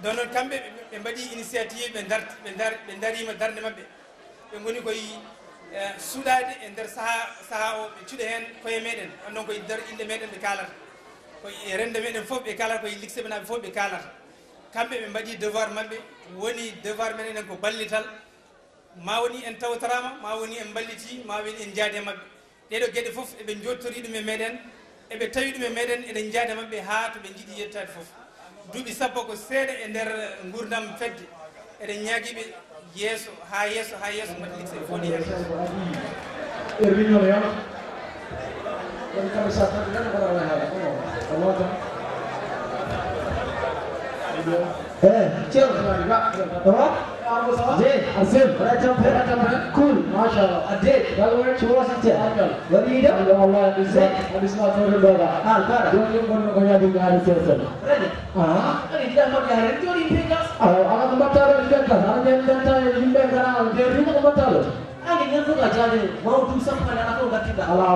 Ɗoon noon kamɓe ɓe, ɓe mbaɗii initiative, ɓe ndart-, ɓe ndar-, ɓe ndariima darnde maɓɓe. Ɓe ngoni koye, eh, suuɗaade e nder sahaa, sahaa o, ɓe cuɗa heen koye meɗen. Oon ɗoon koye nder innde meɗen ɓe kaalata. Koye renndo meɗen fof ɓe kaalata, koye Likseyɓe naaɓe fof ɓe kaalata. Kamɓe ɓe mbaɗii devoir maɓɓe, woni devoir men enen ko ballital. Ma woni en tawtoraama, ma woni en mballitii, ma woni en njaadi e maɓɓe. Ɗeeɗoo geɗe fof eɓe njooɗtorii ɗum e meɗen, eɓe tawi ɗum e meɗen, eɗen njaadi e maɓɓe haa to ɓe njiɗi yettaade fof. Duuɓi sappo ko seeɗa e nder nguurndam fedde. Eɗen ñaagii ɓe yeeso, haa yeeso, haa yeeso, mbaɗi Likseyɓe fof ɗi heen. E réunion ya. Woni kamɓe sattanɓe tan ko waɗa haala. Ko noon tan. Eh, Ceerno. Ba. Ça va? Amadou, ça va? Jee. Arsène. Waɗa tampere. Waɗa tampere. Cool. Machallah. Adde. Yalla waɗi. Ci woosi te. Machallah. Waɗi de. Alhamdulillah, wallahi, Abdou Isma. Abdou Isma, ko ɗum ɗo ba. Ah, kaɗa. Jooni ɗum wonno ko ñaadi ñaadi Seeɗa Seeɗa. Ready? Ah. Aɗa yiɗa moƴƴa heen, jooɗi pikas. Awa, ala ko mbaɗta ɗo, pikas. Aɗa nden denta e yimɓe ngara, nde rimo ko mbaɗta ɗo. Anndi ñande fof a jaade mawɗo duuɓi sappo hannde, alaa fof ngartirɗaa. Alaa,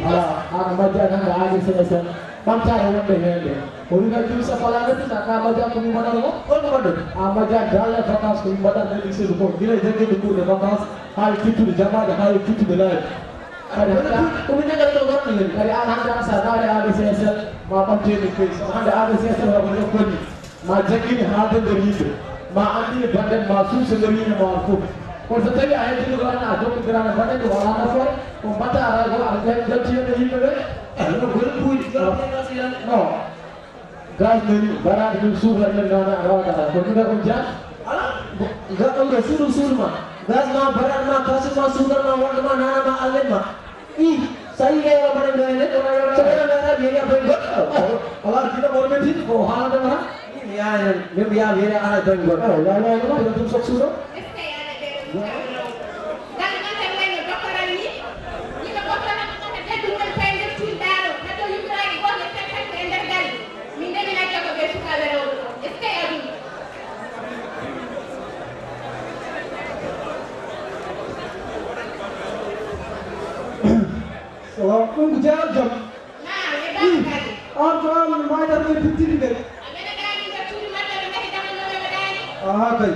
alaa, aan a majjaa hannde A D C S M, ɓamtaare wonde heen nde. O wiyi kay duuɓi sappo alaa ngartirɗaa, ka majjaa ko min mbaɗata ko? Hol ko mbaɗɗon? A majjaa dans les vacances ko min mbaɗata nder lycée ko, gila e jannginɗo cours de vacances, haa e tittude jamaaje, haa e tittude laabi. Kadi hannde ko min njogata ɗo ngarɗo heen. Kadi aan hannde aan so a ndaari A D C S M, ma ɓamte min kay. Sabu hannde A D C S M ko ɗo koni. Ma jaggini haade nder yimɓe, ma anndini baɗɗen ma suusa nder yimɓe ma on fof. Kono so tawi a heddino ko an a jokkondiraano baɗɗen ɗum alaa nafoore, ko mbaɗta ara ko a jalti yimɓe yimɓe ɓe. No gol puuji. No. Gaz men, baraade men, suukar men, nana a waɗata. Ko ɗum ɗo on jaat? Ala. Gaɗɗo ɗo suudu suudu ma. Gaz ma, baraade ma, kasu ma, suukar ma, wonde ma, nana ma, allen ma. I, so a yiɗi yewta mbaɗa ɗo heen, so a yewta mbaɗa ɗo heen, a ɓoy goɗɗo. Alaa jiɗɗo mo metti ko haalata ma. Mi yaha heen, min mi yaha mi yeɗa ana dañ goɗɗo. Awa, la, la, la, la, ɗum sok suuɗo. Est-ce que yaade ɓe ɗo suuɗa? Ngal ngal tan wayno doktoral ni. Yimɓe mofta tan ko tan teddungal tawi nder cuuɗi ɗaɗo. Heddo yummiraade gooto e seeɗa tan ko e nder galle. Min de min acca ko ɓe sukaaɓe rewɓe ɗo. Est-ce que aduna? Salaam, ɗum ko jeyaa jam. Naam, e ii, banggal. Aan ko aan mi maayata ɓe pittiri de. Aɓe ɗaɗa min ɓe cuuɗi maɓɓe ɓe ngati damal no ɓe waɗaani. Aha kay.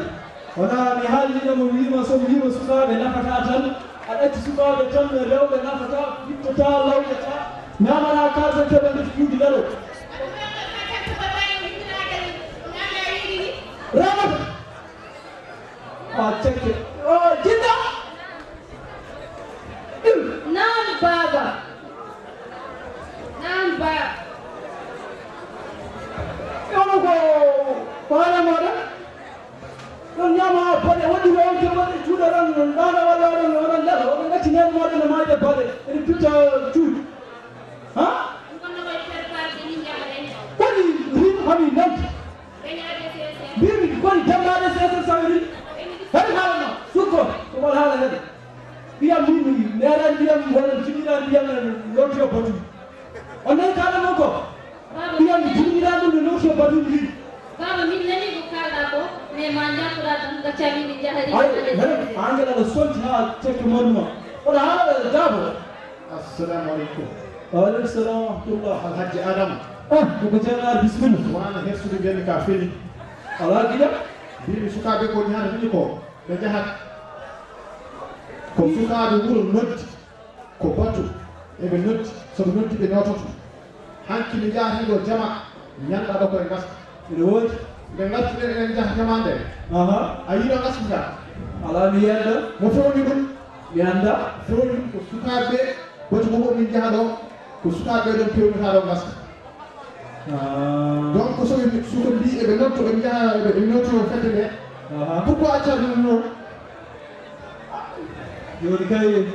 Wonaa mi haalnino mo wiima so mi wiima sukaaɓe nafataa tan. A ɗacci sukaaɓe tan no rewɓe nafataa, ɓittotaa, lawƴataa, ñaamataa kaarɓe keɓa ndefi cuuɗi lalo. Aɗa wiyama tan ko babaani winndiraade no Allah wiiri ni. Ramata. O cekke. O jinno. Naam, baaba. Naam, baaba. Kono ko ko haala mooɗon? Ɗon ñaama baɗe, waɗi ko on ke waɗi juuɗe ɗon, ɗaana walla oɗon, oɗon lalo, oɗon acci neen mooɗon no maayde baɗe, ene pitta cuuɗi. Ha? Kono ko e sertaade min njaha ɗen. Koni rin hami nanti. Mbimi, koni jammaade seeɗa sawi rin? Hari haalno, sukko, ko wal haala hede. Ɓiyam min, mi neerani ɓiyam, walla mi jiɗɗirani ɓiyam, lorti o batu. On nani kaalan non ko? Ɓiyam mi jiɗɗirani ɗum, lorti o batu ɗin. Baaba, min nani ko kaalɗaa ko, mais ma njattoɗaa tan, gacca min min njahari. Ay, hede, Angela no sonti haa cekke mon ma. Kono haala daabo. Assalamu aleykum. Wa aleykum salam wa rahmatullah. Alhaji Adama. Ah, ko ko ceerno Adama, bisimilla. Wona hersude mbiyatmi ka feli. Alaa giɗo? Mbimi sukaaɓe ko ñaata woni ko ɓe njahata. Ko sukaaɓe wuro noddi, ko batu eɓe noddi, so ɓe noddi ɓe noototo. Hanki mi njaha heen ɗo jama, ñalɗa ɗo koye ngaska. Ene woodi. Nde ngartuɗen eɗen njaha jama nde. Aha. A yiɗo ngaska ka? Alaa mi yiyata. Mo fewni ɗum? Mi annda. Fewni ɗum ko sukaaɓe, batu ko min njaha ɗo, ko sukaaɓe ɗon pewnata ɗo ngaska. Ah. Donc, so ɓe, suka mbi eɓe noddo, ɓe njaha, ɓe, ɓe noddo fedde nde. Aha. Pourquoi acca ɗum noon? Jooni kay,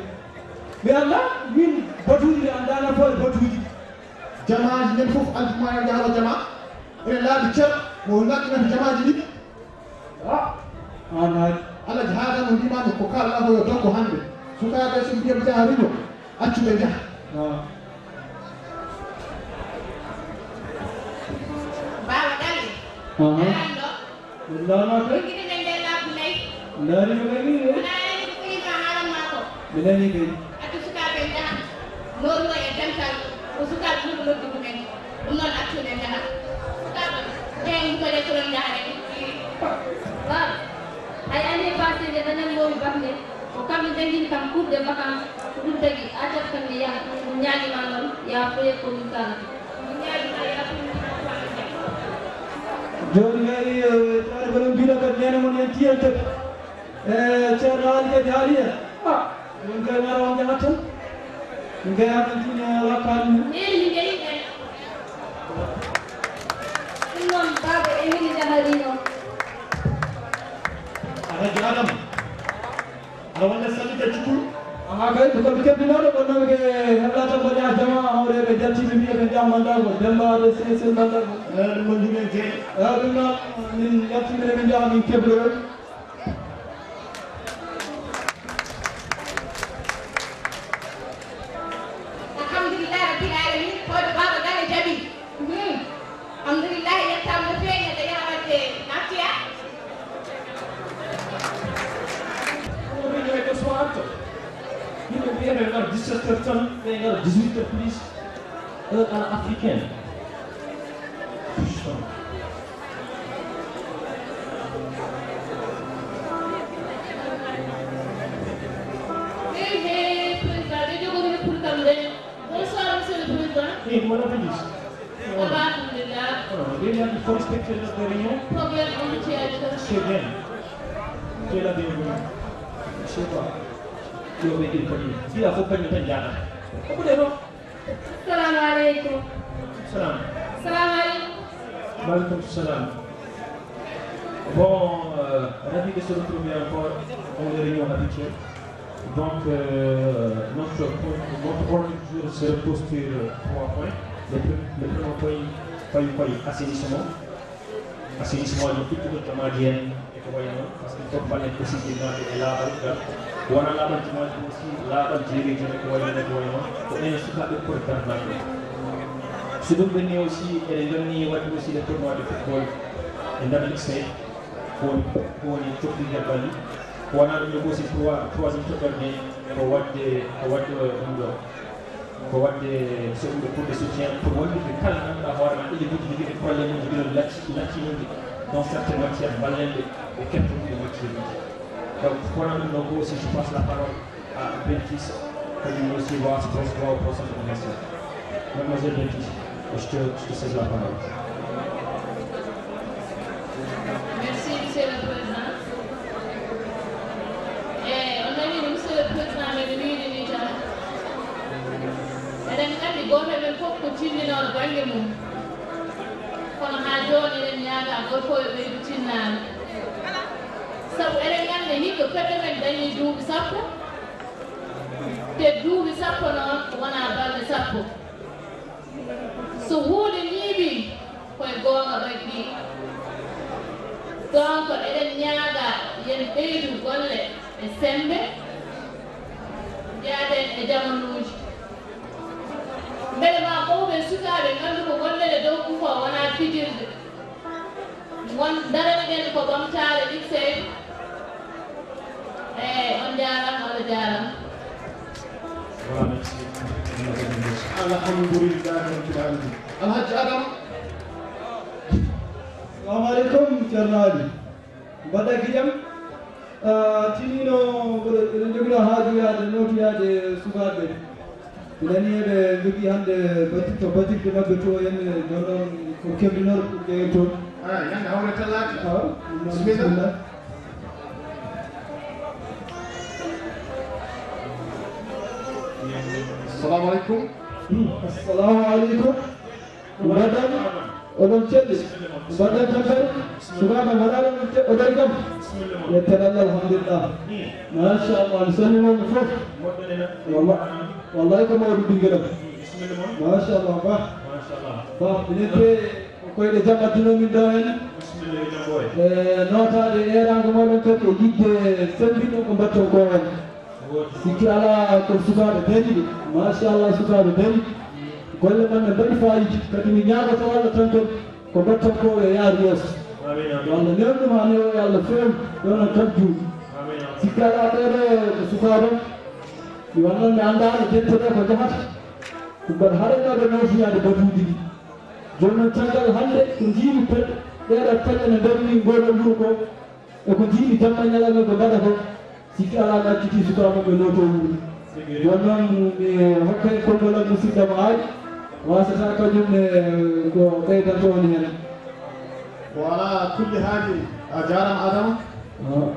mi annda, min batuuji mi annda nafoore batuuji. Jamaaji men fof, aljumaa e njahaɗo jama. Ene laaɓi cer, mo laɓɓinata jamaaji ɗi. Ah, aan haali. Alhaji Haadama mbimami ko kaalɗa ko yo doggo hannde. Sukaaɓe so mbiyam njaha riño, accu ɓe njaha. Ah. Baaba Galle. Aha. Aran ɗo. Ɗum laamaaka. Ɗum gite men nder laabi nayi. Ndaari no kay ni, eh? Wona en ko ɓuri ma haalan ma ko. Mi nani kay. Accu sukaaɓe njaha. Nooruno e dental. Ko sukaaɓe ɗum noddi ɗumen. Ɗum noon accu ɓe njaha. Sukaaɓe. Ɓen ko de ko ɗon njaha de. Baaba. Hay année passée nde dañannoomi bac nde, ko kam mi janngini kam cours de vacances, ko ɗum tagi a accat kam mi yaha, ɗum ñaagima noon, ya froye ko min kaalata. Jooni kay, eh, taariɓe men mbiɗo kadi neene mon en tiyen tati. Eh, Ceerno Aali kadi haali en. Ah, min kay mara on jahat tan. Min kay aɗa tini ala kalmi. Min min kay kay. Ɗum noon baaba e min jaharino. Alhaji Adam. Aɗa walla salli ka cukkuru? Aha kay, ko kamɓe keddinooɗo, kono noon ɓe heblata mbaɗi ha jama, hawre ɓe jalti ɓe mbiya ɓe jam mandago, Demba de Sey Sey mandago. Eh, ɗum noon jumen jeeɗi. Eh, ɗum noon, min jalti min, min jaha min kebloyo. Alhamdulillahi Rabbil Alamin, koyɗo Baaba Gale jaɓi. Hmm. Alhamdulillahi, yettaama no feewi, neɗɗo yaha waɗde naftiya. Ɗum woni réunion de soir to. Yimɓe mbiya ɓe ngara dix-sept heures tan, ɓe ngara dix-huit heures plus, heure à l'africaine. Hey, hey, président, ɓe jogori no pour kam de. Bonsoir, monsieur le président. Hey, comment allez-vous? Ça va, alhamdulillah. Oh, bien, bien. Comme spectateur de réunion, problème on ci aduna. C'est bien. Tu es la bienvenue. Je sais pas. Yo ɓe ɗin kadi. Mbiya fof kañum tan jaɗata. Ko ɓuri ɗo. Assalamu aleykum. Salam. Assalamu aleykum. Wa aleykum salam. Bon, euh, ravi de se retrouver encore dans les réunions habituelles. Donc, euh, notre, notre ordre du jour se repose sur trois points. Le, pre- le premier point, point, point, assainissement. Assainissement, donc, tout le monde a dit, hein, et que voyons, parce qu'il faut parler aussi des gens et là, donc, on a la bâtiment aussi, la bâtiment, et que voyons, et que voyons, ko enen sukaaɓe poti darnade. So ɗum ɓenni aussi, eɗen nganndi waɗde aussi le tournoi de football e nder lycée, ko woni, ko woni coftingel balli. Ko wonaa ɗum ɗo aussi trois, troisième toɓɓere nde, ko waɗde, ko waɗde ɗum ɗo. Ko waɗde so ɗum ɗo pour de soutien, pour wallitde kala ngannduɗaa hoore ma ene jogii jogii problème uji ɗon lacci, lacci ɗum dans certaines matières, mballen ɓe, ɓe ketto ɗum e matière uji. Donc, kono ɗum ɗo ko aussi, je passe la parole à Belkis, kañum aussi waasa recevoir pour sa formation. Mademoiselle Belkis, je te, je te cède la parole. Merci, Monsieur le Président. E on nani, Monsieur le Président, meɗen wiide ni tan, eɗen nganndi gooto men fof ko tinndinooɗo bannge mum. Kono haa jooni eɗen ñaaga gooto fof yo ɓeydu tinnaade. Sabu eɗen nganndi hikka fedde men dañi duuɓi sappo, te duuɓi sappo noon wonaa balɗe sappo. So huunde ñiiɓii, ko e goonga ɓaggii. Donc, eɗen ñaaga yen ɓeydu golle e semmbe, njaaden e jamanuuji. Mbele maa mawɓe e sukaaɓe nganndu ko gonɗen e dow ɗum ko wonaa fijirde. Won daraniɗen ko ɓamtaare lycée. Eey, on njaaraama, Allah jaaraama. Voilà, merci. Alhamdulillahi rabbil alamin. Alhaji Adam. Salamu aleykum, Ceerno Ali. Mbaɗɗa giƴam? Ah, tinino mboɗo, eɗen jogino haaju yaade, nootu yaade sukaaɓe. Mi nanii eɓe njogii hannde bati-, to batirde maɓɓe to, en, jooni noon ko keblinooɗo pour ƴeewen toon. Ah, ñande hawre tallaaki. Ah, ɗum noon, bisimilla. Bisimilla. Assalamu aleykum. Hmm, assalamu aleykum. Mbaɗɗon, oɗon celli. Mbaɗɗon tampere. Sukaaɓe, mbaɗɗon te-, oɗon jam. Yettee Allah, alhamdulillah. Machallah, mi salmini on fof. Walla-, wallahi ko mawɗo ɓinngel am. Machallah, bah. Bah, minen te ko koyɗe jam adduno min ɗo en. E nootaade e eeraango mooɗon kadi e yiɗde semmbiɗɗo ko mbaɗton ko on. Sikki alaa ko sukaaɓe dariiɓe. Machallah, sukaaɓe dariiɓe. Golle maɓɓe mbaɗi faayiida. Kadi mi ñaagoto Allah tan kadi ko mbaɗton ko yo yaar yeeso. Yo Allah newnu ɗum haa newo, yo Allah feew, yo onon kala juuɗe. Sikki alaa ɓeeɗo ko sukaaɓe. Mi wonnoon mi anndaano dette ɗe ko njahata. Ko mbaɗa haɗanooɓe nawtoyaade batuuji ɗi. Jooni noon caggal hannde ko njiimi pe-, ɓeeɗo peɗe no mbaɗi ni ngoɗon wuro ko. E ko njiɗi jamma ñalawma ko mbaɗa ko, sikki alaa mi accitii sukaaɓe ɓe looto wuuri. Jooni noon mi hokkay konngol am musidɗo mo Aali, wasata kañum ne ko ɓeydanto on heen. Ko alaa kulli haali, a jaaraama Adama. Ah.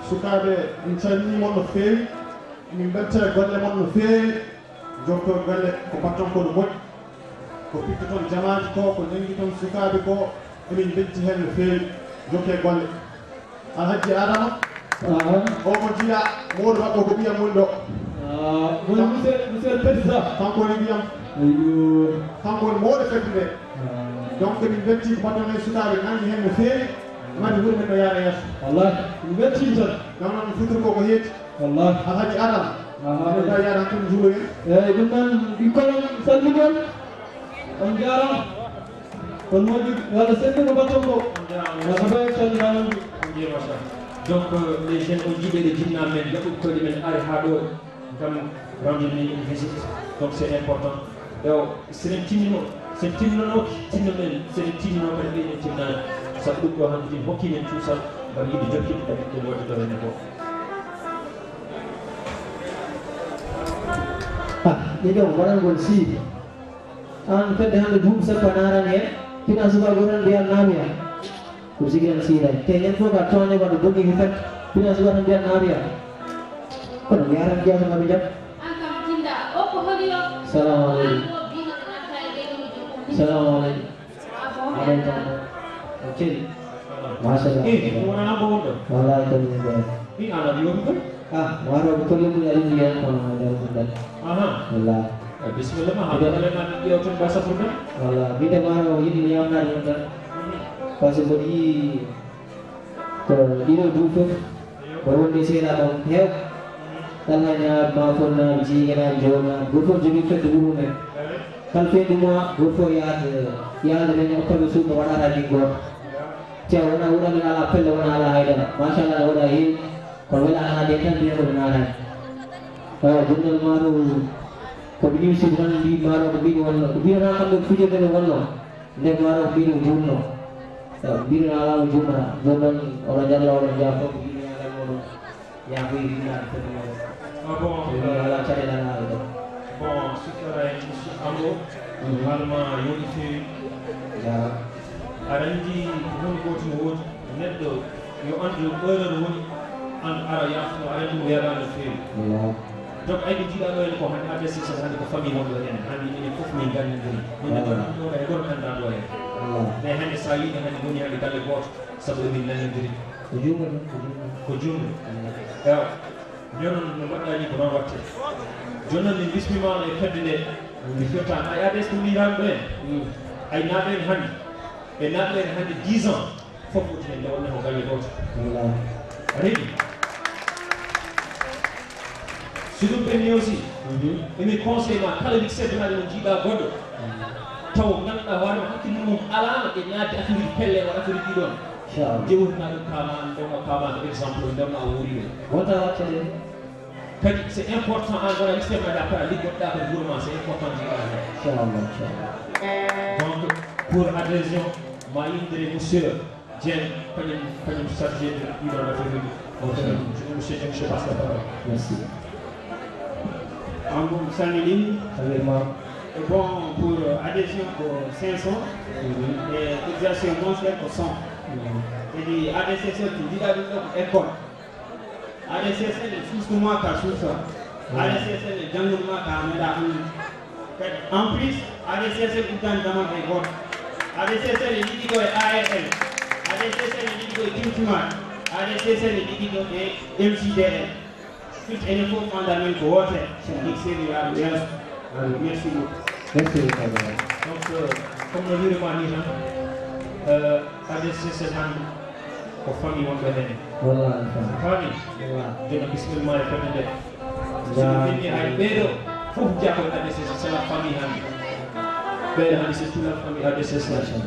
Sukaaɓe, min calminii mon no feewi, min mbelta e golle mon no feewi. Jokko galle ko mbaɗton ko no moƴƴi, ko pittoton jamaaji ko, ko ñanngiton sukaaɓe ko, emin mbelti heen no feewi. Jokke golle. Alhaji Adama, aha, o mo njiɗa, mawɗo maɓɓe ko ɓiyam woni ɗo. Ah, woni monsieur, monsieur le président. Kanko woni ɓiyam. Eyyo. Kanko woni mawɗo fedde nde. Ah. Donc, min mbelti ko mbaɗɗon heen sukaaɓe, nanngi heen no feewi. Mbaɗi wuro men no yaara yeeso. Wallahi, min mbeltiima tan. Ɗum noon, futuro ko ko heedi. Wallahi. Alhaji Adam. Aha. Ɗum ɗo yaara tun juulo en. Eyyi, ɗum noon, ɓikkon on, salmini on. On njaaraama. Kono moƴƴi, walla semmbe ko mbaɗton ko. On njaaraama. Walla ko ɗo calminaama. On njaaraama. Donc, euh, les jeunes, on jiiɗe ɗe jinnaa men, jaɓɓuɓe koyɗe men, ari haa ɗo, ngam rendre min une visite. Donc, c'est important. Yo, so en tinnino, so en tinninono, tinno men, so en tinnino kadi ɓeyden tinnaade. Sabu ɗum ɗo hannde min hokki men cuusal, ngam yiɗde jokkitde kadi ɗum waɗde ɗo henne ko. Ah, ɗiɗo waɗangol sii. Aan fedde hannde duuɓi sappo a naarani en. Bina suka goran biya namiya. Kusigan sida. Te nyen foka tone ba do bogi hifat. Bina suka tan biya namiya. Kono mi aran biya sama bijak. An kam tinda o ko holi o. Salamu alaikum. An ko bina na kai de ni. Salamu alaikum. Alaikum. Cel. Masha Allah. Eh, ko wona bo do. Wallahi ko ni be. Ni ala yo ko. Ah, waro ko le mu yari ni an ko na da ko da. Aha. Wallahi. Eh, bismillah ma hada le ma ni yo tun ba sa furda. Wallahi, bi da waro yidi ni am na da. Parce que ko di ko dino du fof. Ko wonde seeɗa ɗon heew. Alhaji ma fonna jiigana jona. Gooto fof jogii fedde wuro mum en. Kala fin du mois, gooto fof yaade, yaade men okkaɓe suuɗo waɗata jiggoto. Te wona wuro men ala pelle, wona ala haydara. Machallah, waɗa heewi. Kono wela ala de tan mbiya ko naatani. Awa, journal maaro ko ɓe iwsi tan mbi maaro ko mbini wonno. Ko mbiyata kamɓe fijirde no wonno. Nde maaro ko mbini ko juumno. Mbini ala o juumata. Jooni noon oɗo jalla oɗo jaa fof mbini ala moɗon. Yaa ko yimɓe naaɓe foti mo. Ah bon, Ɓe mbiya alaa caɗeele alaa e ɗo. Bon, sukkara en Ambo, Mhm. Alma yoni feewi. Jaaraama. Aɗa anndi ko huunde gooto no woodi, neɗɗo yo anndu erreur woni, an ara yaafno, aɗa anndi mo weeɓaani no feewi. Wallaahi. Donc, ay ɓe njiɗaa ɗo en ko hannde A D C C hannde ko famille wonɗo heen, hannde minen fof min nganndi ɗum. Min Wallaahi. Ɗo e goto anndaa ɗo en. Wallaahi. Mais hannde so a yiɗi hannde woni hannde galle gooto, sabu emin nanondiri. Ko juumɗo ɗum, ko juumɗo. Ko juumɗo. Ewa. Jooni noon no mbaɗɗaa ni ko noon waɗte. Jooni noon min bismiima on e fedde nde. Mi firta ay A D S ko mbiyataaɓe ɓe. Mm. Ay naaɓe en hannde. E naaɓe en hannde dix ans. Fof foti heen nde wonde ko galle gooto. Wallaahi. A rewi. So ɗum ɓenni aussi. Mhm. Emi conseil ma kala lik seddanaade mo jiiɗaa goɗɗo. Mm. Taw ngannduɗaa hoore ma hakkille mum alaano e naatde affaire uji pelle walla affaire uji ɗiɗon. Inchallah. Jewtana ɗum kaama, ndewna kaama ko exemple, ndewna a wuuri ɗum. Wonta waɗtude. Kadi c'est important an wona lycée ma da para liggoɗɗa ko gouvernement, c'est important jiɗa hen. Inchallah, inchallah. Donc pour adhésion ma yimdere monsieur Dieng, kañum kañum chargé de ɗiɗo affaire uji. Monsieur Dieng, je passe la parole. Merci. En gros, mi salmini. Vraiment. Et bon, pour adhésion ko cinq cents. Mhm. Et cotisation mensuelle ko cent. Mhm. Kadi A D C C ko jiɗa ɗum ɗo ko école. A D C C ne suusnuma ka suusa. A D C C ne janngunuma ka meɗa anndi. Kadi en plus, A D C C uddani damal hay gooto. A D C C ne liggi ko e A R L. A D C C ne liggi ko e Timtimar. A D C C ne liggi ko e M C D L. Tout enen fof mandat men ko woote. Ɗi seri yaade yeeso. Merci beaucoup. Merci beaucoup. Donc, euh, comme no wiirima ni tan, euh, A D C C tan ko famille wonɓe heen. Wallahi, famille. Famille. Wallahi. Jooni bisimilla ma e fedde nde. So ɗum inni hay ɓeeɗo fof jaa ko A D C C, c'est la famille hannde. Ɓeeɗo hannde c'est toute la famille A D C C. Machallah.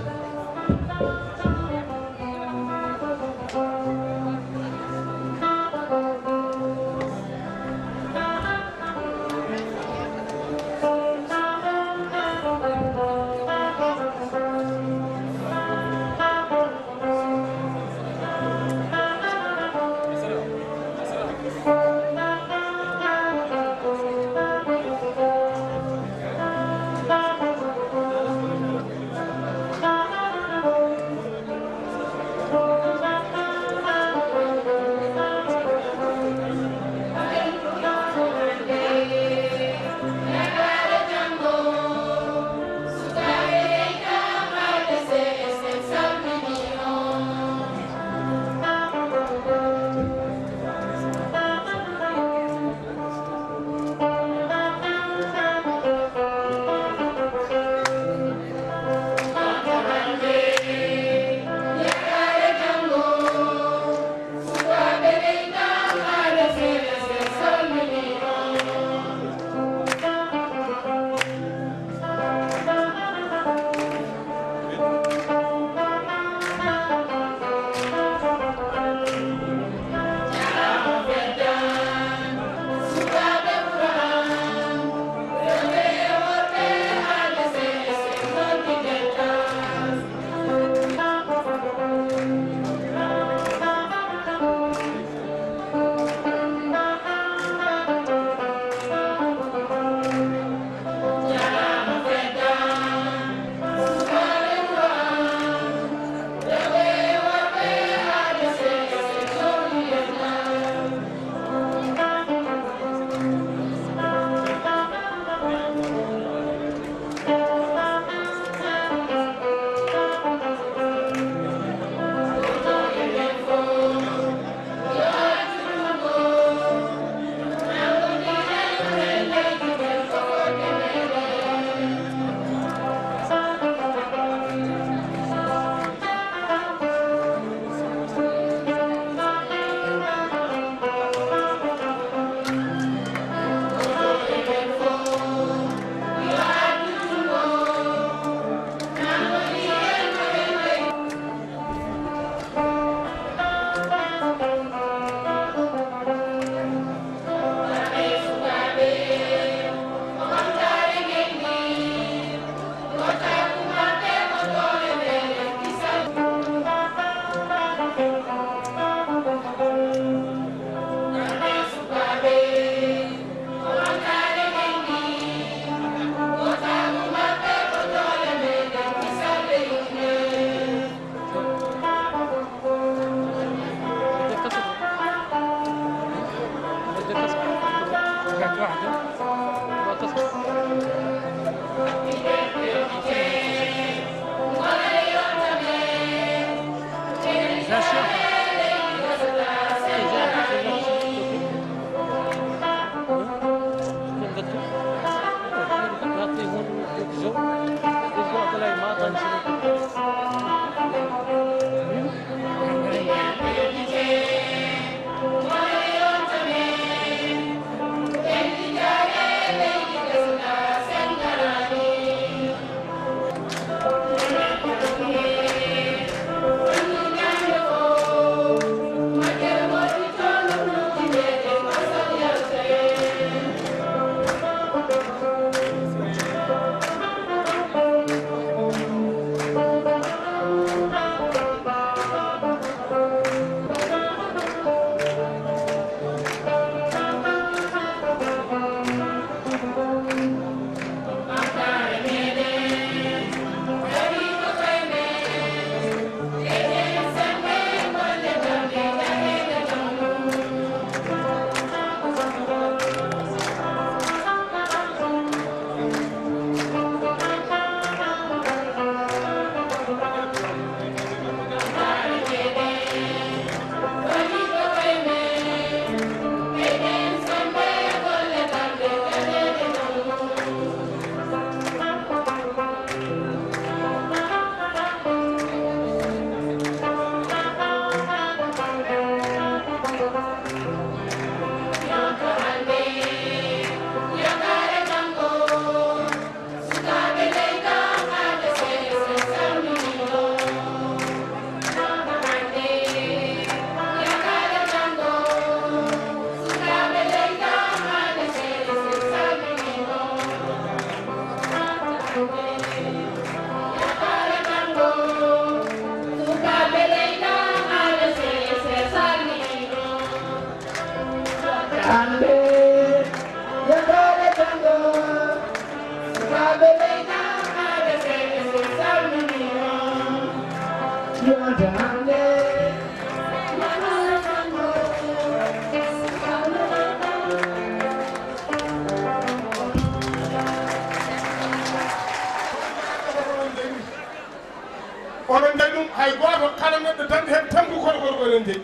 Oɗon dañi ɗum, hay gooto kala neɗɗo dañɗo heen tamgu kono kono oɗon jeyi.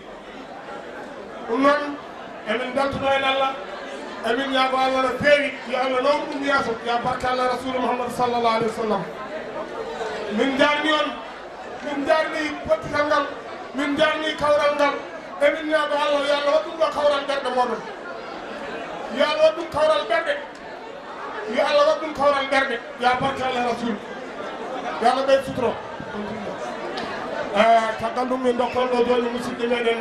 Ɗum noon, emin mbeltono en Allah, emin ñaago Allah no feewi, yo Allah nawru ɗum yeeso, ya barke Allah Rasuulu Muhammad sallallahu alaihi wasallam. Min njaarni on, min njaarni pottital ngal, min njaarni kawral ngal, emin ñaago Allah, yo Allah waɗ ɗum ɗo kawral ɓerɗe mooɗon. Yo Allah waɗ ɗum kawral ɓerɗe. Yo Allah waɗ ɗum kawral ɓerɗe, ya barke Allah Rasul. Yo Allah ɓeydu suturo. Eh, caggal ɗum min ndokkon ɗo jooni musidɗo meɗen,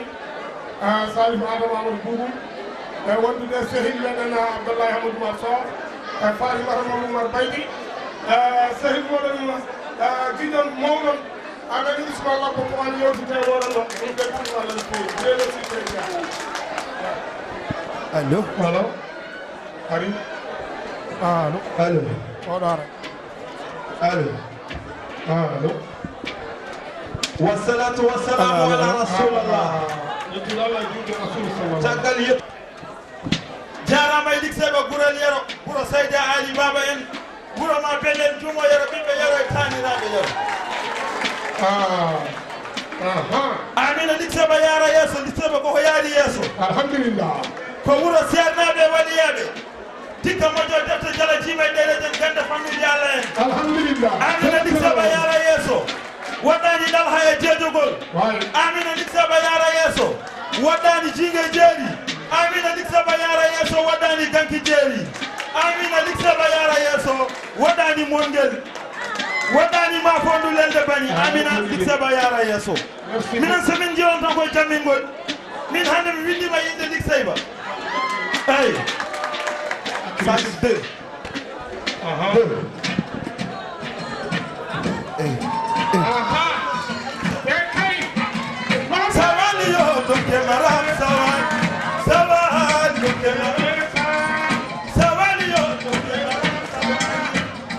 eh, Salif Adama Amadou Boubou, e wondude e sehil meɗen, eh, Abdoulaye Amadou Oumar Sow, e Fatimata Mamadou Oumar Baydi, e sehil moɗon, eh, giɗon mawɗon, Amadou Ismaël Abba ko an yewtite e woɗon ɗo. Min beltima Allah no feewi. Allo. Allo. Ari. Allo. Allo. Oɗo ara. Allo. Allo. Wassalatu wassalamu ala rasulillah. Yettude Allah e juulde Rasul sallallahu. Caggal yettu. Jaaraama e Likseyba Gurel Yero, wuro Seydi Ali Baba en, wuro ma Bellen Jumo Yero, ɓiɓɓe Yero e taaniraaɓe Yero. Ah. Aha. Amina Likseyba yaara yeeso, Likseyba koko yaari yeeso. Alhamdulillah. Ko wuro seernaaɓe e waliyaaɓe. Dikka moƴƴo defte jala jiima e ɗereeji en gannde familial en. Alhamdulillah. Amina Likseyba yaara yeeso. Waɗɗaani ɗalha e jeejogol. Waay. Amina Likseyba yaara yeeso. Waɗɗaani jiinge jeeri. Amina Likseyba yaara yeeso. Waɗɗaani ganki jeeri. Amina Likseyba yaara yeeso. Waɗɗaani mongel. Waɗɗaani ma fondu lelde bani. Amina Likseyba yaara yeeso. Merci. Minen so min njiyon tan koye jammingol. Min hannde mi winndiima innde Likseyba. Eyi. Sadio deux. Aha. Deux. Eyi. Eyi. Aha. Eyi, kay. Sawali yo, dokke maram, sawali. Sawali, dokke maram. Sawali yo, dokke maram, sawali.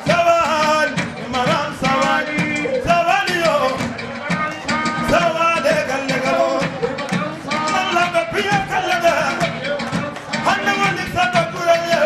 Sawali, maram, sawali. Sawali yo. Sawali, galle galo. Malla ko piya kala ga. Hannde woni saɗa kural yo.